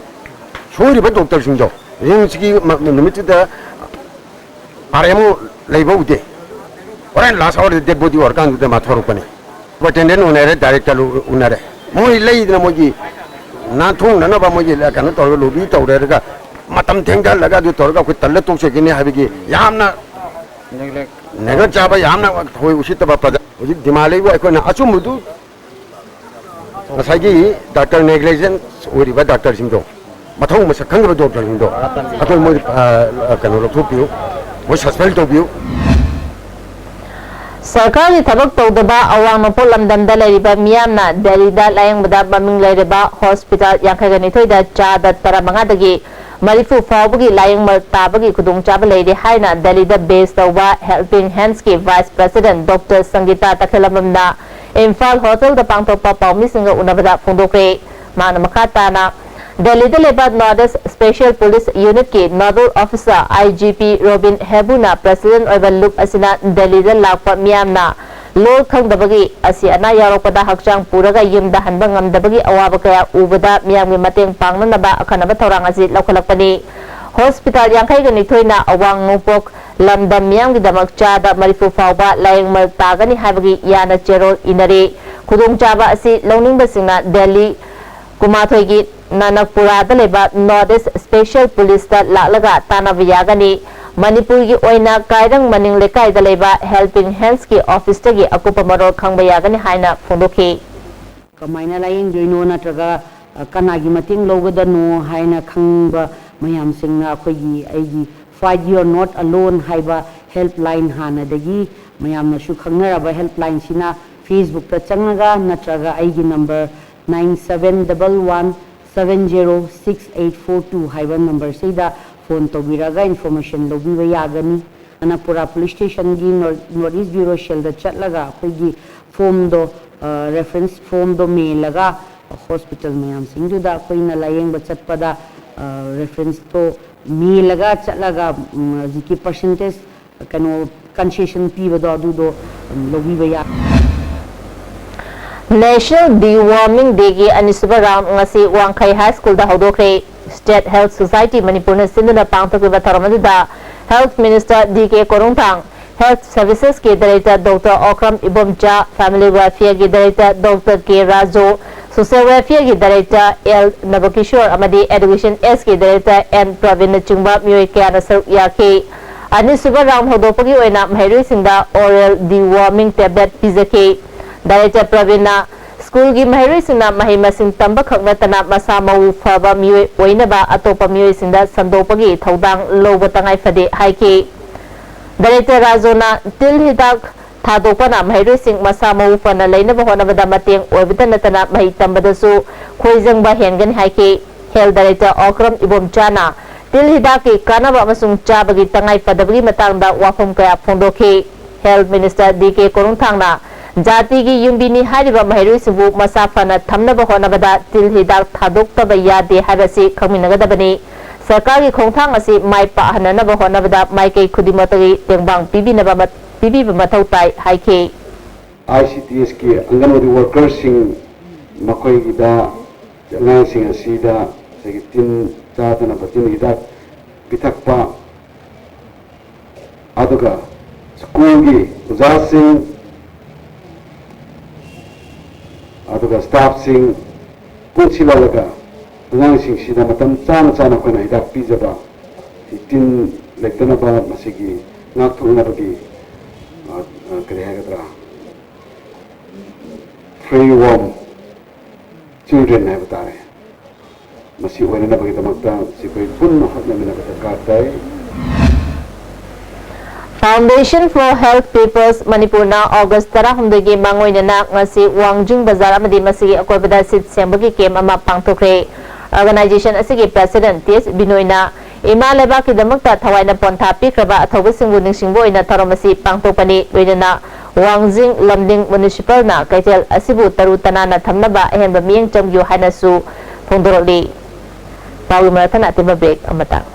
ꯁꯣꯏꯔꯤꯕ ꯗꯣꯛꯇꯔꯁꯤꯡꯗꯣ ꯔꯤꯝꯁꯀꯤ ꯃ- ꯅꯨꯃꯤꯠꯇꯨꯗ ꯑꯥꯔ ꯑꯦꯝ ꯑꯣ ꯂꯩꯕ ꯎꯗꯦ꯫ ꯍꯣꯔꯦꯟ ꯂꯥꯁ ꯑꯋꯥꯔꯗ ꯗꯦꯗ ꯕꯣꯗꯤ ꯑꯣꯏꯔꯀꯥꯟꯗꯨꯗ ꯃꯥ ꯊꯣꯔꯛꯄꯅꯤ꯫ ꯁꯨꯄꯔꯤꯟꯇꯦꯟꯗꯦꯟ ꯎꯅꯔꯦ, ꯗꯥꯏꯔꯦꯛꯇꯔ ꯎꯅꯔꯦ꯫ ꯃꯣꯏ ꯂꯩꯗꯅ ꯃꯣꯏꯒꯤ ꯅꯥꯟꯊꯣꯛꯅꯅꯕ ꯃꯣꯏꯒꯤ ꯀꯩꯅꯣ ꯇꯧꯔꯒ ꯂꯣꯕꯤ ꯇꯧꯔꯦꯔꯒ ꯃꯇꯝ ꯊꯦꯡꯊꯍꯜꯂꯒ ꯑꯗꯨ ꯇꯧꯔꯒ ꯑꯩꯈꯣꯏ ꯇꯜꯂ ꯇꯣꯛꯆꯈꯤꯅꯤ ꯍꯥꯏꯕꯒꯤ ꯌꯥꯝꯅ ꯅꯦꯒ꯭ꯂꯦꯛ ꯆꯥꯕ, ꯌꯥꯝꯅ ꯊꯑꯣꯏ ꯎꯁꯤꯠꯇꯕ ꯄ꯭ꯔꯖꯥ ꯍꯧꯖꯤꯛ ꯗꯤꯃꯥꯟ ꯂꯩꯕ ꯑꯩꯈꯣꯏꯅ ꯑꯆꯨꯝꯕꯗꯨ ꯉꯁꯥꯏꯒꯤ ꯗꯥꯛꯇꯔ ꯅꯦꯒ꯭ꯂꯤꯖꯦꯟꯁ ꯑꯣꯏꯔꯤꯕ ꯗꯥꯛꯇꯔꯁꯤꯡꯗꯣ, ꯃꯊꯧ ꯃꯁꯛ ꯈꯪꯗꯕ ꯗꯣꯛꯇꯔꯁꯤꯡꯗꯣ ꯑꯩꯈꯣꯏ ꯃꯣꯏ ꯀꯩꯅꯣ ꯂꯧꯊꯣꯛꯄꯤꯌꯨ, ꯃꯣꯏ ꯁꯁꯄꯦꯟ ꯇꯧꯕꯤꯌꯨ꯫ ꯁꯔꯀꯥꯔꯒꯤ ꯊꯕꯛ ꯇꯧꯗꯕ ꯑꯋꯥꯡ ꯅꯣꯡꯄꯣꯛ ꯂꯝꯗꯝꯗ ꯂꯩꯔꯤꯕ ꯃꯤꯌꯥꯝꯅ ꯗꯦꯜꯂꯤꯗ ꯂꯥꯌꯦꯡꯕꯗ ꯃꯃꯤꯡ ꯂꯩꯔꯕ ꯍꯣꯁꯄꯤꯇꯥꯜ ꯌꯥꯡꯈꯩꯒ ꯅꯤꯊꯣꯏꯗ ꯆꯥꯗ ꯇꯔꯥꯃꯉꯥꯗꯒꯤ ꯃꯔꯤꯐꯨ ꯐꯥꯎꯕꯒꯤ ꯂꯥꯌꯦꯡꯕ ꯇꯥꯕꯒꯤ ꯈꯨꯗꯣꯡꯆꯥꯕ ꯂꯩꯔꯦ ꯍꯥꯏꯅ ꯗꯦꯜꯂꯤꯗ ꯕꯦꯁ ꯇꯧꯕ ꯍꯦꯜꯄꯤꯡ ꯍꯦꯟꯁꯀꯤ ꯚꯥꯏꯁ ꯄ꯭ꯔꯁꯤꯗꯦꯟꯠ ꯗꯣꯛꯇꯔ ꯁꯪꯒꯤꯇꯥ ꯇꯈꯦꯜꯂꯝꯕꯝꯅ ꯏꯝꯐꯥꯜ ꯍꯣꯇꯦꯜꯗ ꯄꯥꯡꯊꯣꯛꯄ ꯄꯥꯎꯃꯤꯁꯤꯡꯒ ꯎꯅꯕꯗ ꯐꯣꯡꯗꯣꯛꯈ꯭ꯔꯦ꯫ ꯃꯍꯥꯛꯅ ꯃꯈꯥ ꯇꯥꯅ ꯗꯦꯜꯂꯤꯗ ꯂꯩꯕ ꯅꯣꯔꯠ ꯏꯁ ꯁ꯭ꯄꯦꯁꯤꯌꯦꯜ ꯄꯨꯂꯤꯁ ꯌꯨꯅꯤꯠꯀꯤ nodal officer I G P Robin ꯍꯦꯕꯨꯅ ꯄ꯭ꯔꯁꯤꯗꯦꯟꯠ ꯑꯣꯏꯕ ꯂꯨꯞ ꯑꯁꯤꯅ ꯗꯦꯜꯂꯤꯗ ꯂꯥꯛꯄ ꯃꯤꯌꯥꯝꯅ ꯂꯣꯜ ꯈꯪꯗꯕꯒꯤ ꯑꯁꯤ ꯑꯅꯥ ꯌꯥꯎꯔꯛꯄꯗ ꯍꯛꯆꯥꯡ ꯄꯨꯔꯒ ꯌꯨꯝꯗ ꯍꯟꯕ ꯉꯝꯗꯕꯒꯤ ꯑꯋꯥꯕ ꯀꯌꯥ ꯎꯕꯗ ꯃꯤꯌꯥꯝꯒꯤ ꯃꯇꯦꯡ ꯄꯥꯡꯅꯅꯕ ꯑꯈꯟꯅꯕ ꯊꯧꯔꯥꯡ ꯑꯁꯤ ꯂꯧꯈꯠꯂꯛꯄꯅꯤ꯫ ꯍꯣꯁꯄꯤꯇꯥꯜ ꯌꯥꯡꯈꯩꯒ ꯅꯤꯊꯣꯏꯅ ꯑꯋꯥꯡ ꯅꯣꯡꯄꯣꯛ ꯂꯝꯗꯝ ꯃꯤꯌꯥꯝꯒꯤꯗꯃꯛ ꯆꯥꯗ ꯃꯔꯤꯐꯨ ꯐꯥꯎꯕ ꯂꯥꯌꯦꯡꯃꯜ ꯇꯥꯒꯅꯤ ꯍꯥꯏꯕꯒꯤ ꯌꯥꯅ ꯆꯦꯔꯣꯜ ꯏꯅꯔꯦ꯫ ꯈꯨꯗꯣꯡꯆꯥꯕ ꯑꯁꯤ ꯂꯧꯅꯤꯡꯕꯁꯤꯡꯅ ꯗꯦꯜꯂꯤ ꯀꯨꯟꯃꯥꯊꯣꯏꯒꯤ ꯅꯥꯅꯛꯄꯨꯔꯥꯗ ꯂꯩꯕ ꯅꯣꯔꯠ ꯏꯁ ꯁ꯭ꯄꯦꯁꯤꯌꯦꯜ ꯄꯨꯂꯤꯁꯇ ꯂꯥꯛꯂꯒ ꯇꯥꯟꯅꯕ ꯌꯥꯒꯅꯤ꯫ ꯃꯅꯤꯄꯨꯔꯒꯤ ꯑꯣꯏꯅ ꯀꯥꯏꯔꯪ ꯃꯅꯤꯡ ꯂꯩꯀꯥꯏꯗ ꯂꯩꯕ ꯍꯦꯜꯄꯤꯡ ꯍꯦꯟꯁꯀꯤ ꯑꯣꯐꯤꯁꯇꯒꯤ ꯑꯀꯨꯞꯄ ꯃꯔꯣꯜ ꯈꯪꯕ ꯌꯥꯒꯅꯤ ꯍꯥꯏꯅ ꯐꯣꯡꯗꯣꯛꯈꯤ꯫ ꯀꯃꯥꯏꯅ ꯂꯥꯌꯦꯡꯗꯣꯏꯅꯣ ꯅꯠꯇ꯭ꯔꯒ ꯑ, ꯀꯅꯥꯒꯤ ꯃꯇꯦꯡ ꯂꯧꯒꯗꯅꯣ ꯍꯥꯏꯅ ꯈꯪꯕ ꯃꯌꯥꯝꯁꯤꯡꯅ ꯑꯩꯈꯣꯏꯒꯤ ꯑꯩꯒꯤ Fight Your Not Alone ꯍꯥꯏꯕ ꯍꯦꯜꯞꯂꯥꯏꯟ ꯍꯥꯟꯅꯗꯒꯤ ꯃꯌꯥꯝꯅꯁꯨ ꯈꯪꯅꯔꯕ ꯍꯦꯜꯞꯂꯥꯏꯟꯁꯤꯅ ꯐꯦꯁꯕꯨꯛꯇ ꯆꯪꯉꯒ ꯅꯠꯇ꯭ꯔꯒ ꯑꯩꯒꯤ number nine seven double one seven zero six eight four two ꯍꯥꯏꯕ ꯅꯝꯕꯔꯁꯤꯗ ꯐꯣꯟ ꯇꯧꯕꯤꯔꯒ ꯏꯟꯐꯣꯔꯃꯦꯁꯟ ꯂꯧꯕꯤꯕ ꯌꯥꯒꯅꯤ꯫ ꯑꯅꯄꯨꯔꯥ ꯄꯨꯂꯤꯁ ꯁ꯭ꯇꯦꯁꯟꯒꯤ ꯅꯣꯔꯠ ꯏꯁ ꯕ꯭ꯌꯨꯔꯣ ꯁꯦꯜꯗ ꯆꯠꯂꯒ ꯑꯩꯈꯣꯏꯒꯤ ꯐꯣꯝꯗꯣ, ꯔꯦꯐꯔꯦꯟꯁ ꯐꯣꯝꯗꯣ ꯃꯦꯜꯂꯒ ꯍꯣꯁꯄꯤꯇꯥꯜ ꯃꯌꯥꯝꯁꯤꯡꯗꯨꯗ ꯑꯩꯈꯣꯏꯅ ꯂꯥꯌꯦꯡꯕ ꯆꯠꯄꯗ ꯔꯦꯐꯔꯦꯟꯁꯇꯣ ꯃꯦꯜꯂꯒ ꯆꯠꯂꯒ ꯎꯝ, ꯍꯧꯖꯤꯛꯀꯤ ꯄꯥꯔꯁꯦꯟꯇꯦꯖ ꯀꯩꯅꯣ ꯀꯟꯁꯦꯁꯟ ꯄꯤꯕꯗꯣ ꯑꯗꯨꯗꯣ ꯎꯝ, ꯂꯧꯕꯤꯕ ꯌꯥ꯫ National Deworming Day ꯒꯤ ꯑꯅꯤꯁꯨꯕ ꯔꯥꯎꯟ ꯉꯁꯤ ꯋꯥꯡꯈꯩ ꯍꯥꯏ ꯁ꯭ꯀꯨꯜꯗ ꯍꯧꯗꯣꯛꯈ꯭ꯔꯦ꯫ State Health Society ꯃꯅꯤꯄꯨꯔꯅ ꯁꯤꯟꯗꯨꯅ ꯄꯥꯡꯊꯣꯛꯈꯤꯕ ꯊꯧꯔꯝ ꯑꯗꯨꯗ Health Minister D K Korungthang, Health Services ꯀꯤ Director Doctor Okram Ibomcha, Family Welfare ꯒꯤ Director Doctor K Raju, Social Welfare ꯒꯤ Director ꯑꯦꯜ ꯅꯕꯀꯤꯁꯣꯔ ꯑꯃꯗꯤ Education S ꯀꯤ Director ꯑꯦꯟ ꯄ꯭ꯔꯕꯤꯟꯅꯆꯤꯡꯕ ꯃꯤꯑꯣꯏ ꯀꯌꯥꯅ ꯁꯔꯨꯛ ꯌꯥꯈꯤ꯫ ꯑꯅꯤꯁꯨꯕ ꯔꯥꯎꯟ ꯍꯧꯗꯣꯛꯄꯒꯤ ꯑꯣꯏꯅ ꯃꯍꯩꯔꯣꯏꯁꯤꯡꯗ Oral Deworming Tablet ꯄꯤꯖꯈꯤ꯫ Director ꯄ꯭ꯔꯕꯤꯟꯅ ꯁ꯭ꯀꯨꯜꯒꯤ ꯃꯍꯩꯔꯣꯏꯁꯤꯡꯅ ꯃꯍꯩ ꯃꯁꯤꯡ ꯇꯝꯕ ꯈꯛ ꯅꯠꯇꯅ ꯃꯁꯥ ꯃꯎ ꯐꯕ ꯃꯤꯑꯣꯏ ꯑꯣꯏꯅꯕ ꯑꯇꯣꯞꯄ ꯃꯤꯑꯣꯏꯁꯤꯡꯗ ꯁꯟꯗꯣꯛꯄꯒꯤ ꯊꯧꯗꯥꯡ ꯂꯧꯕ ꯇꯉꯥꯏ ꯐꯗꯦ ꯍꯥꯏꯈꯤ꯫ Director ꯔꯥꯖꯨꯅ ꯇꯤꯜ ꯍꯤꯗꯥꯛ ꯊꯥꯗꯣꯛꯄꯅ ꯃꯍꯩꯔꯣꯏꯁꯤꯡ ꯃꯁꯥ ꯃꯎ ꯐꯅ ꯂꯩꯅꯕ ꯍꯣꯠꯅꯕꯗ ꯃꯇꯦꯡ ꯑꯣꯏꯕꯇ ꯅꯠꯇꯅ ꯃꯍꯩ ꯇꯝꯕꯗꯁꯨ ꯈꯣꯏꯖꯪꯕ ꯍꯦꯟꯒꯅꯤ ꯍꯥꯏꯈꯤ꯫ Health Director ꯑꯣꯀ꯭ꯔꯝ ꯏꯕꯣꯝꯆꯥꯅ ꯇꯤꯜ ꯍꯤꯗꯥꯛꯀꯤ ꯀꯥꯟꯅꯕ ꯑꯃꯁꯨꯡ ꯆꯥꯕꯒꯤ ꯇꯉꯥꯏ ꯐꯗꯕꯒꯤ ꯃꯇꯥꯡꯗ ꯋꯥꯐꯝ ꯀꯌꯥ ꯐꯣꯡꯗꯣꯛꯈꯤ꯫ Health Minister ꯗꯤ ꯀꯦ ꯀꯣꯔꯨꯡꯊꯥꯡꯅ ꯖꯥꯇꯤꯒꯤ ꯌꯨꯝꯕꯤꯅꯤ ꯍꯥꯏꯔꯤꯕ ꯃꯍꯩꯔꯣꯏꯁꯤꯡꯕꯨ ꯃꯁꯥ ꯐꯅ ꯊꯝꯅꯕ ꯍꯣꯠꯅꯕꯗ ꯇꯤꯜ ꯍꯤꯗꯥꯛ ꯊꯥꯗꯣꯛꯇꯕ ꯌꯥꯗꯦ ꯍꯥꯏꯕꯁꯤ ꯈꯪꯃꯤꯟꯅꯒꯗꯕꯅꯤ꯫ ꯁꯔꯀꯥꯔꯒꯤ ꯈꯣꯡꯊꯥꯡ ꯑꯁꯤ ꯃꯥꯏ ꯄꯥꯛꯍꯟꯅꯅꯕ ꯍꯣꯠꯅꯕꯗ ꯃꯥꯏꯀꯩ ꯈꯨꯗꯤꯡꯃꯛꯇꯒꯤ ꯇꯦꯡꯕꯥꯡ ꯄꯤꯕꯤꯅꯕ ꯃ-, ꯄꯤꯕꯤꯕ ꯃꯊꯧ ꯇꯥꯏ ꯍꯥꯏꯈꯤ꯫ ꯑꯥꯏ ꯁꯤ ꯗꯤ ꯑꯦꯁꯀꯤ ꯑꯪꯒꯟꯋꯥꯗꯤ ꯋꯥꯔꯀꯔꯁꯤꯡ ꯃꯈꯣꯏꯒꯤꯗ ꯑꯉꯥꯡꯁꯤꯡ ꯑꯁꯤꯗ ꯉꯁꯥꯏꯒꯤ ꯇꯤꯟ ꯆꯥꯗꯅꯕ ꯇꯤꯟ ꯍꯤꯗꯥꯛ ꯄꯤꯊꯛꯄ, ꯑꯗꯨꯒ ꯁ꯭ꯀꯨꯜꯒꯤ ꯑꯣꯖꯥꯁꯤꯡ ꯑꯗꯨꯒ ꯁ꯭ꯇꯥꯐꯁꯤꯡ ꯄꯨꯟꯁꯤꯜꯂꯒ ꯑꯉꯥꯡꯁꯤꯡꯁꯤꯗ ꯃꯇꯝ ꯆꯥꯅ ꯆꯥꯅ ꯑꯩꯈꯣꯏꯅ ꯍꯤꯗꯥꯛ ꯄꯤꯖꯕ, ꯇꯤꯟ ꯂꯩꯇꯅꯕ ꯃꯁꯤꯒꯤ ꯉꯥꯛꯊꯣꯛꯅꯕꯒꯤ, ꯑ, ꯑ, ꯀꯔꯤ ꯍꯥꯏꯒꯗ꯭ꯔꯥ, free worm children ꯍꯥꯏꯕ ꯇꯥꯔꯦ꯫ ꯃꯁꯤ ꯑꯣꯏꯅꯅꯕꯒꯤꯗꯃꯛꯇ ꯑꯩꯈꯣꯏ ꯄꯨꯟꯅ ꯍꯣꯠꯅꯃꯤꯟꯅꯕ ꯗꯔꯀꯥꯔ ꯇꯥꯏ꯫ Foundation for Health People's ꯃꯅꯤꯄꯨꯔꯅ ꯑꯣꯒꯁ ꯇꯔꯥꯍꯨꯝꯗꯣꯏꯒꯤ ꯃꯥꯡꯑꯣꯏꯅꯅ ꯉꯁꯤ ꯋꯥꯡꯖꯤꯡ ꯕꯖꯥꯔ ꯑꯃꯗꯤ ꯃꯁꯤꯒꯤ ꯑꯀꯣꯏꯕꯗ ꯁꯤꯠ ꯁꯦꯡꯕꯒꯤ ꯀꯦꯝ ꯑꯃ ꯄꯥꯡꯊꯣꯛꯈ꯭ꯔꯦ꯫ Organization ꯑꯁꯤꯒꯤ President ꯇꯤ ꯑꯦꯁ ꯕꯤꯅꯣꯏꯅ ꯏꯃꯥ ꯂꯩꯕꯥꯛꯀꯤꯗꯃꯛꯇ ꯊꯋꯥꯏꯅ ꯄꯣꯟꯊꯥ ꯄꯤꯈ꯭ꯔꯕ ꯑꯊꯧꯕꯁꯤꯡꯕꯨ ꯅꯤꯡꯁꯤꯡꯕ ꯑꯣꯏꯅ ꯊꯧꯔꯝ ꯑꯁꯤ ꯄꯥꯡꯊꯣꯛꯄꯅꯤ꯫ ꯂꯣꯏꯅꯅ ꯋꯥꯡꯖꯤꯡ ꯂꯝꯗꯤꯡ ꯃ꯭ꯌꯨꯅꯤꯁꯤꯄꯥꯜꯅ ꯀꯩꯊꯦꯜ ꯑꯁꯤꯕꯨ ꯇꯔꯨ ꯇꯅꯥꯟꯅ ꯊꯝꯅꯕ ꯑꯍꯦꯟꯕ ꯃꯤꯠꯌꯦꯡ ꯆꯪꯕꯤꯌꯨ ꯍꯥꯏꯅꯁꯨ ꯐꯣꯡꯗꯣꯔꯛꯂꯤ꯫ ꯄꯥꯎꯒꯤ ꯃꯔꯛ ꯊꯠꯅ ꯑꯇꯦꯟꯕ ꯕ꯭ꯔꯦꯛ ꯑꯃꯇꯪ꯫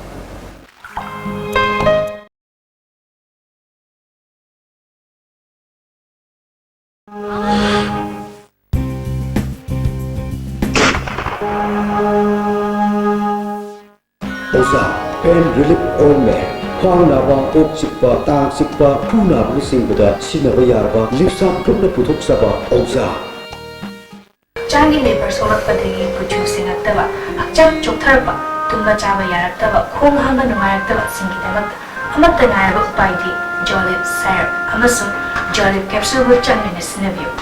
ꯑꯣꯖꯥ, pain relief ointment, ꯈ꯭ꯋꯥꯡ ꯅꯥꯕ, ꯀꯣꯛ ꯆꯤꯛꯄ, ꯇꯥꯡ ꯆꯤꯛꯄ, ꯈꯨ ꯅꯥꯕꯅꯆꯤꯡꯕꯗ ꯁꯤꯖꯤꯟꯅꯕ ꯌꯥꯔꯕ ꯂꯤꯞꯁꯥꯞ ꯒ꯭ꯔꯨꯞꯅ ꯄꯨꯊꯣꯛꯆꯕ ꯑꯣꯖꯥ꯫ ꯍꯛꯆꯥꯡꯒꯤ ꯂꯦꯕꯔ ꯁꯣꯛꯂꯛꯄꯗꯒꯤ ꯀꯨꯆꯨ ꯁꯦꯡꯉꯛꯇꯕ, ꯍꯛꯆꯥꯡ ꯆꯣꯛꯊꯔꯛꯄ, ꯇꯨꯝꯕ ꯆꯥꯕ ꯌꯥꯔꯛꯇꯕ, ꯈꯣꯡ ꯍꯥꯝꯕ ꯅꯨꯡꯉꯥꯏꯔꯛꯇꯕꯁꯤꯡꯒꯤꯗꯃꯛꯇ ꯑꯃꯠꯇ ꯉꯥꯏꯔꯕ ꯎꯄꯥꯏꯗꯤ ꯖꯣꯂꯤꯞ ꯁꯥꯏꯔꯞ ꯑꯃꯁꯨꯡ ꯖꯣꯂꯤꯞ ꯀꯦꯞꯁꯨꯜꯕꯨ ꯆꯥꯡ ꯅꯥꯏꯅ ꯁꯤꯖꯤꯟꯅꯕꯤꯌꯨ꯫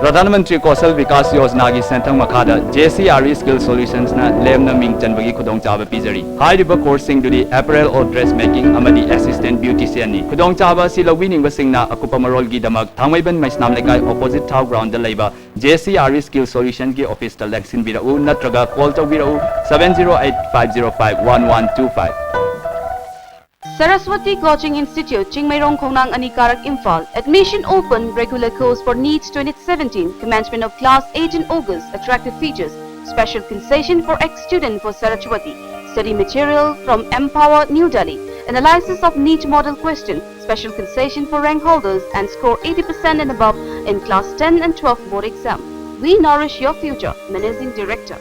ꯄ꯭ꯔꯙꯥꯟ ꯃꯟꯇ꯭ꯔꯤ ꯀꯧꯁꯜ ꯕꯤꯀꯥꯁ ꯌꯣꯖꯅꯥꯒꯤ ꯁꯦꯟꯊꯪ ꯃꯈꯥꯗ J C R E skill ꯁꯣꯂꯨꯁꯟꯁꯅ ꯂꯦꯝꯅ ꯃꯤꯡ ꯆꯟꯕꯒꯤ ꯈꯨꯗꯣꯡꯆꯥꯕ ꯄꯤꯖꯔꯤ꯫ ꯍꯥꯏꯔꯤꯕ ꯀꯣꯔꯁꯁꯤꯡꯗꯨꯗꯤ ꯑꯦꯄꯔꯦꯜ ꯑꯣꯔ ꯗ꯭ꯔꯦꯁ ꯃꯦꯀꯤꯡ ꯑꯃꯗꯤ ꯑꯦꯁꯤꯁꯇꯦꯟ ꯕ꯭ꯌꯨꯇꯤꯁꯤꯌꯟꯅꯤ꯫ ꯈꯨꯗꯣꯡꯆꯥꯕ ꯑꯁꯤ ꯂꯧꯕꯤꯅꯤꯡꯕꯁꯤꯡꯅ ꯑꯀꯨꯞꯄ ꯃꯔꯣꯜꯒꯤꯗꯃꯛ ꯊꯥꯡꯃꯩꯕꯟ ꯃꯩꯁꯅꯥꯝ ꯂꯩꯀꯥꯏ ꯑꯣꯄꯣꯖꯤꯠ ꯊꯥꯎ ꯒ꯭ꯔꯥꯎꯟꯗ ꯂꯩꯕ J C R E skill ꯁꯣꯂꯨꯁꯟꯒꯤ ꯑꯣꯐꯤꯁꯇ ꯂꯦꯡꯁꯤꯟꯕꯤꯔꯛꯎ ꯅꯠꯇ꯭ꯔꯒ ꯀꯣꯜ ꯇꯧꯕꯤꯔꯛꯎ seven zero eight five zero five one one two five꯫ Saraswati Coaching Institute, Chingmeirong ꯈꯣꯡꯅꯥꯡ ꯑꯅꯤ ꯀꯥꯔꯛ, Imphal. Admission open, regular course for NEET twenty seventeen. Commencement of class eight in August. Attractive features: special concession for ex-student for Saraswati. Study material from Empower New Delhi. Analysis of NEET model question. Special concession for rank holders and score eighty percent and above in class ten and twelve board exam. We nourish your future. Managing Director.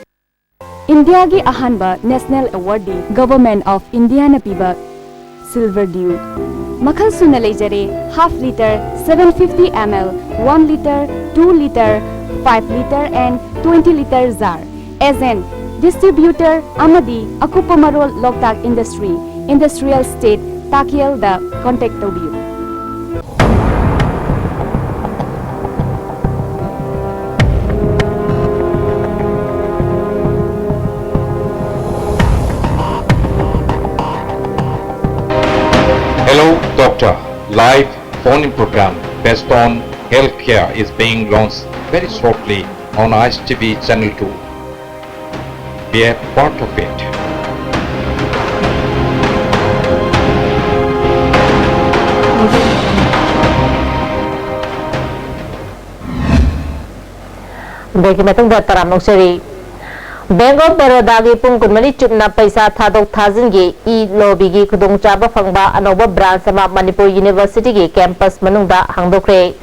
ꯏꯟꯗꯤꯌꯥꯒꯤ ꯑꯍꯥꯟꯕ national ꯑꯦꯋꯥꯔꯗꯤ government of ꯏꯟꯗꯤꯌꯥꯅ ꯄꯤꯕ silver Diu. ꯃꯈꯜ ꯁꯨꯅ ꯂꯩꯖꯔꯦ: half litre, seven fifty ml, one litre, two litre, five litre and twenty litre jar꯫ Agent, distributor ꯑꯃꯗꯤ ꯑꯀꯨꯞꯄ ꯃꯔꯣꯜ ꯂꯣꯛꯇꯥꯛ industry, industrial state, ꯇꯥꯀꯦꯜꯗ contact ꯇꯧꯕꯤꯌꯨ꯫ Hello, doctor. Life phone-in program based on healthcare is being launched very shortly on I S T V Channel two. Be a part of it. Break-ꯀꯤ ꯃꯇꯨꯡꯗ ꯇꯔꯥꯝꯅ ꯑꯣꯛꯆꯔꯤ꯫ Bank of Baroda-ꯒꯤ ꯄꯨꯡ ꯀꯨꯟꯃꯔꯤ ꯆꯨꯞꯅ ꯄꯩꯁꯥ ꯊꯥꯗꯣꯛ ꯊꯥꯖꯤꯟꯒꯤ e-lobby-ꯒꯤ ꯈꯨꯗꯣꯡꯆꯥꯕ ꯐꯪꯕ ꯑꯅꯧꯕ branch ꯑꯃ ꯃꯅꯤꯄꯨꯔ University-ꯒꯤ campus ꯃꯅꯨꯡꯗ ꯍꯥꯡꯗꯣꯛꯈ꯭ꯔꯦ꯫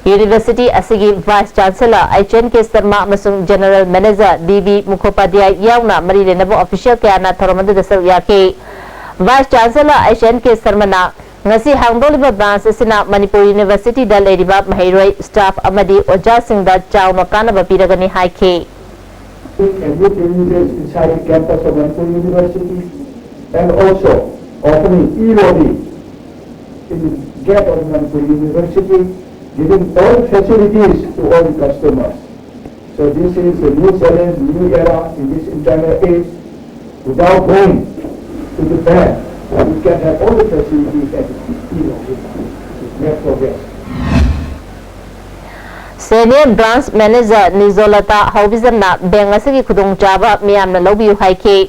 University ꯑꯁꯤꯒꯤ Vice Chancellor H N K Sharma ꯑꯃꯁꯨꯡ General Manager D B Mukhopadhyay ꯌꯥꯎꯅ ꯃꯔꯤ ꯂꯩꯅꯕ official ꯀꯌꯥꯅ ꯊꯧꯔꯝ ꯑꯗꯨꯗ ꯁꯔꯨꯛ ꯌꯥꯈꯤ꯫ Vice Chancellor H N K Sharma-ꯅ ꯉꯁꯤ ꯍꯥꯡꯗꯣꯛꯂꯤꯕ branch ꯑꯁꯤꯅ ꯃꯅꯤꯄꯨꯔ University-ꯗ ꯂꯩꯔꯤꯕ ꯃꯍꯩꯔꯣꯏ, staff ꯑꯃꯗꯤ ꯑꯣꯖꯥꯁꯤꯡꯗ ꯆꯥꯎꯅ ꯀꯥꯟꯅꯕ ꯄꯤꯔꯒꯅꯤ ꯍꯥꯏꯈꯤ꯫ Admit individuals inside the campus of Manipur University and also opening e-lobby in the gate of Manipur University, giving all facilities to all the customers. So this is a new challenge, new era in this internet age. Without going to the bank, we can have all the facilities at the speed of it. Make progress. Senior Branch Manager Nijolata Haobijamna bank ꯑꯁꯤꯒꯤ ꯈꯨꯗꯣꯡꯆꯥꯕ ꯃꯤꯌꯥꯝꯅ ꯂꯧꯕꯤꯌꯨ ꯍꯥꯏꯈꯤ꯫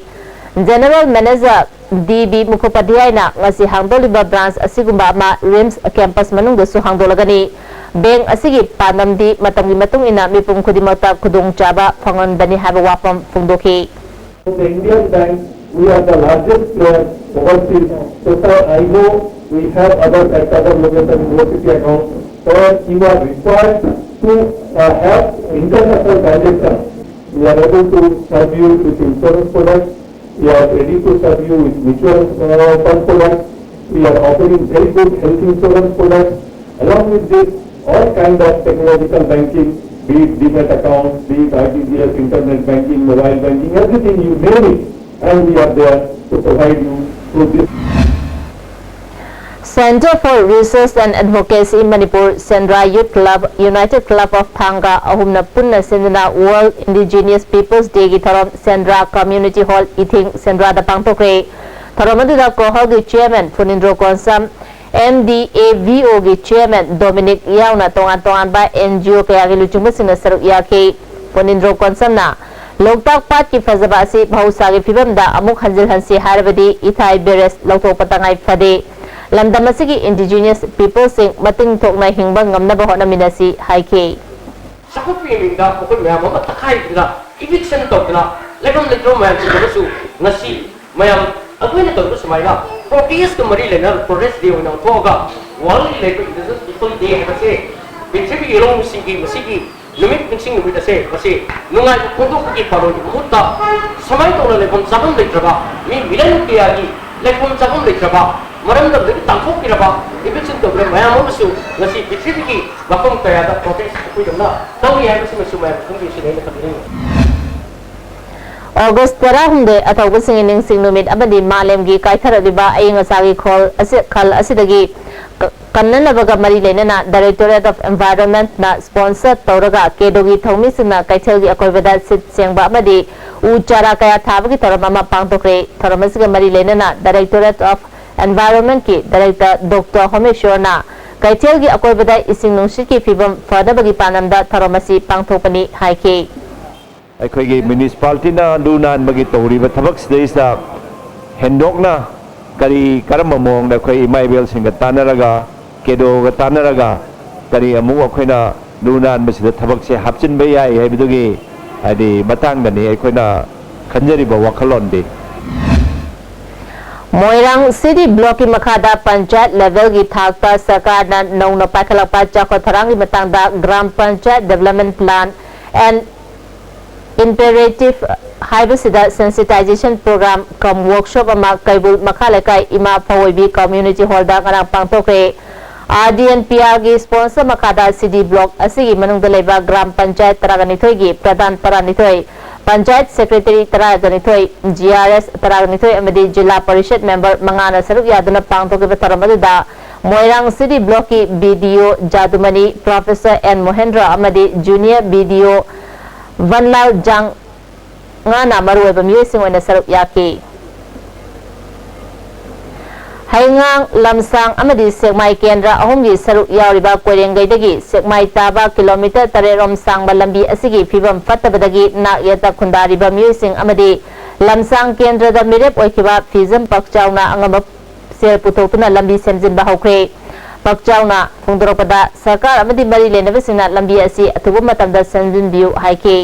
General Manager D B Mukhopadhyay-ꯅ ꯉꯁꯤ ꯍꯥꯡꯗꯣꯛꯂꯤꯕ branch ꯑꯁꯤꯒꯨꯝꯕ ꯑꯃ RIMS campus ꯃꯅꯨꯡꯗꯁꯨ ꯍꯥꯡꯗꯣꯛꯂꯒꯅꯤ꯫ Bank ꯑꯁꯤꯒꯤ ꯄꯥꯟꯗꯝꯗꯤ ꯃꯇꯝꯒꯤ ꯃꯇꯨꯡ ꯏꯟꯅ ꯃꯤꯄꯨꯝ ꯈꯨꯗꯤꯡꯃꯛꯇ ꯈꯨꯗꯣꯡꯆꯥꯕ ꯐꯪꯍꯟꯕꯅꯤ ꯍꯥꯏꯕ ꯋꯥꯐꯝ ꯐꯣꯡꯗꯣꯛꯈꯤ꯫ The Indian Bank, we are the largest player overseas. So far, I know we have other, at other location, university accounts, where you are required to, uh, have international transaction. We are able to serve you with insurance products. We are ready to serve you with mutual, uh, fund products. We are offering very good health insurance products. Along with this, all kind of technological banking, be it demat account, be it R T G S, internet banking, mobile banking, everything you name it, and we are there to provide you through this. Centre for Research and Advocacy Manipur, Sendra Youth Club, United Club of Thanga ꯑꯍꯨꯝꯅ ꯄꯨꯟꯅ ꯁꯤꯟꯗꯨꯅ World Indigenous Peoples Day-ꯒꯤ ꯊꯧꯔꯝ ꯁꯦꯟꯗ꯭ꯔꯥ Community Hall, ꯏꯊꯤꯡ, ꯁꯦꯟꯗ꯭ꯔꯥꯗ ꯄꯥꯡꯊꯣꯛꯈ꯭ꯔꯦ꯫ ꯊꯧꯔꯝ ꯑꯗꯨꯗ ꯀꯣꯍꯜꯒꯤ chairman Phunindro Konsam, M D A V ꯑꯣꯒꯤ chairman Dominic ꯌꯥꯎꯅ ꯇꯣꯉꯥꯟ ꯇꯣꯉꯥꯟꯕ ꯑꯦꯟ ꯖꯤ ꯑꯣ ꯀꯌꯥꯒꯤ ꯂꯨꯆꯤꯡꯕꯁꯤꯡꯅ ꯁꯔꯨꯛ ꯌꯥꯈꯤ꯫ ꯄꯨꯅꯤꯟꯗ꯭ꯔꯣ ꯀꯣꯟꯁꯝꯅ ꯂꯣꯛꯇꯥꯛ ꯄꯥꯠꯀꯤ ꯐꯖꯕ ꯑꯁꯤ ꯃꯍꯧꯁꯥꯒꯤ ꯐꯤꯕꯝꯗ ꯑꯃꯨꯛ ꯍꯟꯖꯤꯜꯍꯟꯁꯤ ꯍꯥꯏꯔꯕꯗꯤ ꯏꯊꯥꯏ ꯕꯦꯔꯦꯖ ꯂꯧꯊꯣꯛꯄ ꯇꯉꯥꯏ ꯐꯗꯦ꯫ ꯂꯝꯗꯝ ꯑꯁꯤꯒꯤ indigenous peopleꯁꯤꯡ ꯃꯇꯤꯡ ꯊꯣꯛꯅ ꯍꯤꯡꯕ ꯉꯝꯅꯕ ꯍꯣꯠꯅꯃꯤꯟꯅꯁꯤ ꯍꯥꯏꯈꯤ꯫ ꯆꯥꯎꯈꯠꯄꯒꯤ ꯃꯤꯡꯗ ꯃꯈꯣꯏ ꯃꯌꯥꯝ ꯑꯃ ꯇꯛꯈꯥꯏꯗꯨꯅ, eviction ꯇꯧꯗꯅ, ꯂꯩꯐꯝ ꯂꯩꯇ꯭ꯔꯕ ꯃꯌꯥꯝꯁꯤꯡ ꯑꯃꯁꯨ ꯉꯁꯤ ꯃꯌꯥꯝ ꯑꯩꯈꯣꯏꯅ ꯇꯧꯔꯤꯕ ꯁꯨꯃꯥꯏꯅ protestꯀ ꯃꯔꯤ ꯂꯩꯅꯅ protest day ꯑꯣꯏꯅ ꯑꯣꯟꯊꯣꯛꯑꯒ worldꯒꯤ ꯂꯩꯔꯤꯕ indigenous people day ꯍꯥꯏꯕꯁꯦ, ꯄ꯭ꯔꯤꯊꯤꯕꯤꯒꯤ ꯂꯧꯃꯤꯁꯤꯡꯒꯤ ꯃꯁꯤꯒꯤ ꯅꯨꯃꯤꯠ ꯅꯤꯡꯁꯤꯡ ꯅꯨꯃꯤꯠ ꯑꯁꯦ ꯃꯁꯤ ꯅꯨꯡꯉꯥꯏꯕ ꯐꯣꯡꯗꯣꯛꯄꯒꯤ ꯄꯥꯔꯣꯏꯒꯤ ꯃꯍꯨꯠꯇ ꯁꯨꯃꯥꯏꯅ ꯇꯧꯅ ꯂꯩꯐꯝ ꯆꯥꯐꯝ ꯂꯩꯇ꯭ꯔꯕ ꯃꯤ million ꯀꯌꯥꯒꯤ ꯂꯩꯐꯝ ꯆꯥꯐꯝ ꯂꯩꯇ꯭ꯔꯕ, ꯃꯔꯝꯗꯝꯗꯒꯤ ꯇꯥꯟꯊꯣꯛꯄꯤꯔꯕ, eviction ꯇꯧꯈ꯭ꯔꯕ ꯃꯌꯥꯝ ꯑꯃꯁꯨ ꯉꯁꯤ ꯄ꯭ꯔꯤꯊꯤꯕꯤꯒꯤ ꯃꯐꯝ ꯀꯌꯥꯗ protest ꯑꯩꯈꯣꯏꯗꯧꯅ ꯇꯧꯔꯤ ꯍꯥꯏꯕꯁꯤꯃꯁꯨ ꯃꯌꯥꯝ ꯈꯪꯕꯤꯌꯨ ꯁꯤꯅ ꯑꯩꯅ ꯊꯝꯖꯅꯤꯡꯉꯤ꯫ ꯑꯣꯒꯁ ꯇꯔꯥꯍꯨꯝꯗꯣꯏ ꯑꯊꯧꯕꯁꯤꯡꯒꯤ ꯅꯤꯡꯁꯤꯡ ꯅꯨꯃꯤꯠ ꯑꯃꯗꯤ ꯃꯥꯂꯦꯝꯒꯤ ꯀꯥꯏꯊꯔꯛꯂꯤꯕ ꯑꯏꯪ ꯑꯁꯥꯒꯤ ꯈꯣꯜ ꯑꯁꯤ, ꯈꯜ ꯑꯁꯤꯗꯒꯤ ꯀ-, ꯀꯟꯅꯅꯕꯒ ꯃꯔꯤ ꯂꯩꯅꯅ Directorate of Environmentꯅ sponsor ꯇꯧꯔꯒ ꯀꯦꯗꯣꯒꯤ ꯊꯧꯃꯤꯁꯤꯡꯅ ꯀꯩꯊꯦꯜꯒꯤ ꯑꯀꯣꯏꯕꯗ ꯁꯤꯠ ꯁꯦꯡꯕ ꯑꯃꯗꯤ ꯎ ꯆꯥꯔꯥ ꯀꯌꯥ ꯊꯥꯕꯒꯤ ꯊꯧꯔꯝ ꯑꯃ ꯄꯥꯡꯊꯣꯛꯈ꯭ꯔꯦ꯫ ꯊꯧꯔꯝ ꯑꯁꯤꯒ ꯃꯔꯤ ꯂꯩꯅꯅ Directorate of Environmentꯀꯤ Director Doctor ꯍꯣꯃꯦꯁꯣꯔꯅ ꯀꯩꯊꯦꯜꯒꯤ ꯑꯀꯣꯏꯕꯗ ꯏꯁꯤꯡ ꯅꯨꯡꯁꯤꯠꯀꯤ ꯐꯤꯕꯝ ꯐꯅꯕꯒꯤ ꯄꯥꯟꯗꯝꯗ ꯊꯧꯔꯝ ꯑꯁꯤ ꯄꯥꯡꯊꯣꯛꯄꯅꯤ ꯍꯥꯏꯈꯤ꯫ ꯑꯩꯈꯣꯏꯒꯤ municipalityꯅ ꯂꯨ ꯅꯥꯟꯕꯒꯤ ꯇꯧꯔꯤꯕ ꯊꯕꯛꯁꯤꯗꯩꯁꯤꯗ ꯍꯦꯟꯗꯣꯛꯅ ꯀꯔꯤ, ꯀꯔꯝꯕ ꯃꯑꯣꯡꯗ ꯑꯩꯈꯣꯏ ꯏꯃꯥ ꯏꯕꯦꯜꯁꯤꯡꯒ ꯇꯥꯟꯅꯔꯒ, ꯀꯦꯗꯣꯒ ꯇꯥꯟꯅꯔꯒ ꯀꯔꯤ ꯑꯃꯨꯛ ꯑꯩꯈꯣꯏꯅ ꯂꯨ ꯅꯥꯟꯕꯁꯤꯗ ꯊꯕꯛꯁꯦ ꯍꯥꯞꯆꯤꯟꯕ ꯌꯥꯏ ꯍꯥꯏꯕꯗꯨꯒꯤ ꯍꯥꯏꯗꯤ ꯃꯇꯥꯡꯗꯅꯤ ꯑꯩꯈꯣꯏꯅ ꯈꯟꯖꯔꯤꯕ ꯋꯥꯈꯜꯂꯣꯟꯗꯤ꯫ ꯃꯣꯏꯔꯥꯡ city blockꯀꯤ ꯃꯈꯥꯗ ꯄꯟꯆꯥꯌꯠ levelꯒꯤ ꯊꯥꯛꯇ ꯁꯔꯀꯥꯔꯅ ꯅꯧꯅ ꯄꯥꯏꯈꯠꯂꯛꯄ ꯆꯥꯎꯈꯠ ꯊꯧꯔꯥꯡꯒꯤ ꯃꯇꯥꯡꯗ Gram Panchayat Development Plan and Imperative ꯍꯥꯏꯕꯁꯤꯗ sensitization program cum workshop ꯑꯃ ꯀꯩꯕꯨꯜ ꯃꯈꯥ ꯂꯩꯀꯥꯏ ꯏꯃꯥ ꯐꯧꯑꯣꯏꯕꯤ community hallꯗ ꯉꯔꯥꯡ ꯄꯥꯡꯊꯣꯛꯈ꯭ꯔꯦ꯫ ꯑꯥꯔ ꯗꯤ ꯑꯦꯟ ꯄꯤ ꯑꯥꯔꯒꯤ sponsor ꯃꯈꯥꯗ city block ꯑꯁꯤꯒꯤ ꯃꯅꯨꯡꯗ ꯂꯩꯕ Gram Panchayat ꯇꯔꯥꯒ ꯅꯤꯊꯣꯏꯒꯤ Pradhan ꯇꯔꯥꯅꯤꯊꯣꯏ, Panchayat Secretary ꯇꯔꯥꯒ ꯅꯤꯊꯣꯏ, G R S ꯇꯔꯥꯒ ꯅꯤꯊꯣꯏ ꯑꯃꯗꯤ ꯖꯤꯂꯥ ꯄꯔꯤꯁꯠ member ꯃꯉꯥꯅ ꯁꯔꯨꯛ ꯌꯥꯗꯨꯅ ꯄꯥꯡꯊꯣꯛꯈꯤꯕ ꯊꯧꯔꯝ ꯑꯗꯨꯗ ꯃꯣꯏꯔꯥꯡ city blockꯀꯤ B D O Jadumani, Professor N ꯃꯣꯍꯦꯟꯗ꯭ꯔ ꯑꯃꯗꯤ Junior B D O ꯚꯟꯂꯥꯜ ꯖꯥꯡ ꯉꯥꯅ ꯃꯔꯨꯑꯣꯏꯕ ꯃꯤꯑꯣꯏꯁꯤꯡ ꯑꯣꯏꯅ ꯁꯔꯨꯛ ꯌꯥꯈꯤ꯫ ꯍꯩꯉꯥꯡ, ꯂꯝꯁꯥꯡ ꯑꯃꯗꯤ ꯁꯦꯛꯃꯥꯏ ꯀꯦꯟꯗ꯭ꯔ ꯑꯍꯨꯝꯒꯤ ꯁꯔꯨꯛ ꯌꯥꯎꯔꯤꯕ ꯀꯣꯏꯔꯦꯡꯒꯩꯗꯒꯤ ꯁꯦꯛꯃꯥꯏ ꯇꯥꯕ ꯀꯤꯂꯣꯃꯤꯇꯔ ꯇꯔꯦꯠ ꯔꯣꯝ ꯁꯥꯡꯕ ꯂꯝꯕꯤ ꯑꯁꯤꯒꯤ ꯐꯤꯕꯝ ꯐꯠꯇꯕꯗꯒꯤ ꯅꯥꯛ ꯌꯦꯠꯇ ꯈꯨꯟꯗꯥꯔꯤꯕ ꯃꯤꯑꯣꯏꯁꯤꯡ ꯑꯃꯗꯤ ꯂꯝꯁꯥꯡ ꯀꯦꯟꯗ꯭ꯔꯗ ꯃꯤꯔꯦꯞ ꯑꯣꯏꯈꯤꯕ ꯐꯤꯖꯝ ꯄꯥꯛꯆꯥꯎꯅ ꯑꯉꯝꯕ ꯁꯦꯜ ꯄꯨꯊꯣꯛꯇꯨꯅ ꯂꯝꯕꯤ ꯁꯦꯝꯖꯤꯟꯕ ꯍꯧꯈ꯭ꯔꯦ꯫ ꯄꯥꯛꯆꯥꯎꯅ ꯐꯣꯡꯗꯣꯔꯛꯄꯗ ꯁꯔꯀꯥꯔ ꯑꯃꯗꯤ ꯃꯔꯤ ꯂꯩꯅꯕꯁꯤꯡꯅ ꯂꯝꯕꯤ ꯑꯁꯤ ꯑꯊꯨꯕ ꯃꯇꯝꯗ ꯁꯦꯝꯖꯤꯟꯕꯤꯌꯨ ꯍꯥꯏꯈꯤ꯫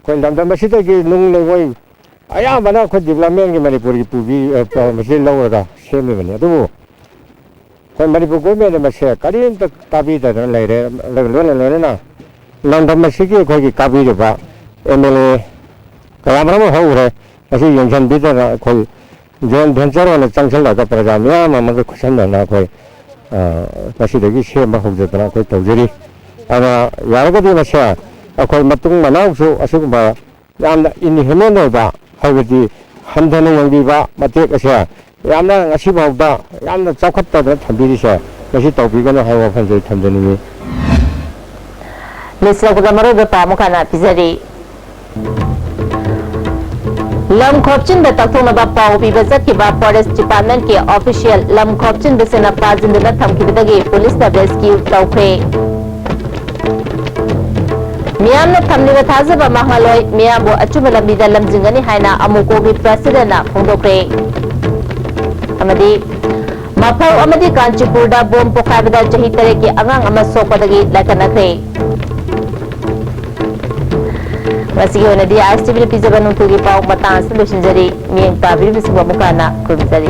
ꯑꯩꯈꯣꯏ ꯂꯝꯗꯝ ꯑꯁꯤꯗꯒꯤ ꯅꯨꯡ ꯂꯩꯉꯣꯏ ꯑꯌꯥꯝꯕꯅ ꯑꯩꯈꯣꯏ developmentꯒꯤ ꯃꯅꯤꯄꯨꯔꯒꯤ ꯄꯨꯕꯤ, ꯑ, ꯄ-, ꯃꯁꯤ ꯂꯧꯔꯒ ꯁꯦꯝꯃꯤꯕꯅꯤ꯫ ꯑꯗꯨꯕꯨ ꯑꯩꯈꯣꯏ ꯃꯅꯤꯄꯨꯔ governmentꯅ ꯃꯁꯦ ꯀꯔꯤꯝꯇ ꯇꯥꯕꯤꯗꯗꯅ ꯂꯩꯔꯦ꯫ ꯂꯣꯏꯅ ꯂꯣꯏꯅꯅ ꯂꯝꯗꯝ ꯑꯁꯤꯒꯤ ꯑꯩꯈꯣꯏꯒꯤ ꯀꯥꯕꯤꯔꯤꯕ MLA ꯀꯌꯥ ꯃꯔꯨꯝ ꯑꯃ ꯍꯧꯈ꯭ꯔꯦ꯫ ꯃꯁꯤ ꯌꯦꯡꯁꯤꯟꯕꯤꯗꯅ ꯑꯩꯈꯣꯏ joint venture ꯑꯣꯏꯅ ꯆꯪꯁꯤꯜꯂꯒ ꯄ꯭ꯔꯖꯥ ꯃꯤꯌꯥꯝ ꯑꯃꯒ ꯈꯨꯠꯁꯝꯅꯅ ꯑꯩꯈꯣꯏ, ꯑ, ꯉꯁꯤꯗꯒꯤ ꯁꯦꯝꯕ ꯍꯧꯖꯗꯅ ꯑꯩꯈꯣꯏ ꯇꯧꯖꯔꯤ꯫ ꯑꯗꯨꯅ ꯌꯥꯔꯒꯗꯤ ꯃꯁꯦ ꯑꯩꯈꯣꯏ ꯃꯇꯨꯡ ꯃꯅꯥꯎꯁꯨ ꯑꯁꯤꯒꯨꯝꯕ ꯌꯥꯝꯅ inhuman ꯑꯣꯏꯕ, ꯍꯥꯏꯕꯗꯤ ꯍꯟꯊꯅ ꯌꯦꯡꯕꯤꯕ ꯃꯇꯦꯛ ꯑꯁꯦ ꯌꯥꯝꯅ ꯉꯁꯤꯐꯥꯎꯗ ꯌꯥꯝꯅ ꯆꯥꯎꯈꯠꯇꯗꯅ ꯊꯝꯕꯤꯔꯤꯁꯦ ꯃꯁꯤ ꯇꯧꯕꯤꯒꯅꯨ ꯍꯥꯏꯕ ꯋꯥꯐꯝꯁꯦ ꯑꯩ ꯊꯝꯖꯅꯤꯡꯉꯤ꯫ ꯂꯣꯏꯁꯤꯜꯂꯛꯄꯗ ꯃꯔꯨꯑꯣꯏꯕ ꯄꯥꯎ ꯑꯃꯈꯛ ꯍꯥꯟꯅ ꯄꯤꯖꯔꯤ꯫ ꯂꯝ ꯈꯣꯞꯆꯤꯟꯕ ꯇꯛꯊꯣꯛꯅꯕ ꯄꯥꯎ ꯄꯤꯕ ꯆꯠꯈꯤꯕ forest departmentꯀꯤ official ꯂꯝ ꯈꯣꯞꯆꯤꯟꯕꯁꯤꯡꯅ ꯐꯥꯖꯤꯟꯗꯨꯅ ꯊꯝꯈꯤꯕꯗꯒꯤ policeꯅ rescue ꯇꯧꯈ꯭ꯔꯦ꯫ ꯃꯤꯌꯥꯝꯅ ꯊꯝꯂꯤꯕ ꯊꯥꯖꯕ ꯃꯥꯡꯍꯜꯂꯣꯏ, ꯃꯤꯌꯥꯝꯕꯨ ꯑꯆꯨꯝꯕ ꯂꯝꯕꯤꯗ ꯂꯝꯖꯤꯡꯒꯅꯤ ꯍꯥꯏꯅ ꯑꯃꯨꯀꯣꯒꯤ presidentꯅ ꯐꯣꯡꯗꯣꯛꯈ꯭ꯔꯦ꯫ ꯑꯃꯗꯤ ꯃꯐꯧ ꯑꯃꯗꯤ ꯀꯥꯟꯆꯤꯄꯨꯔꯗ bomb ꯄꯣꯈꯥꯏꯕꯗ ꯆꯍꯤ ꯇꯔꯦꯠꯀꯤ ꯑꯉꯥꯡ ꯑꯃ ꯁꯣꯛꯄꯗꯒꯤ ꯂꯥꯏꯀꯠꯅꯈ꯭ꯔꯦ꯫ ꯉꯁꯤꯒꯤ ꯑꯣꯏꯅꯗꯤ ISTVꯅ ꯄꯤꯖꯕ ꯅꯣꯡꯊꯨꯒꯤ ꯄꯥꯎ ꯃꯇꯥꯡ ꯑꯁꯤꯗ ꯂꯣꯏꯁꯤꯟꯖꯔꯤ꯫ ꯃꯤꯠꯌꯦꯡ ꯇꯥꯕꯤꯔꯤꯕꯁꯤꯡꯕꯨ ꯑꯃꯨꯛꯀ ꯍꯟꯅ ꯈꯨꯔꯨꯝꯖꯔꯤ꯫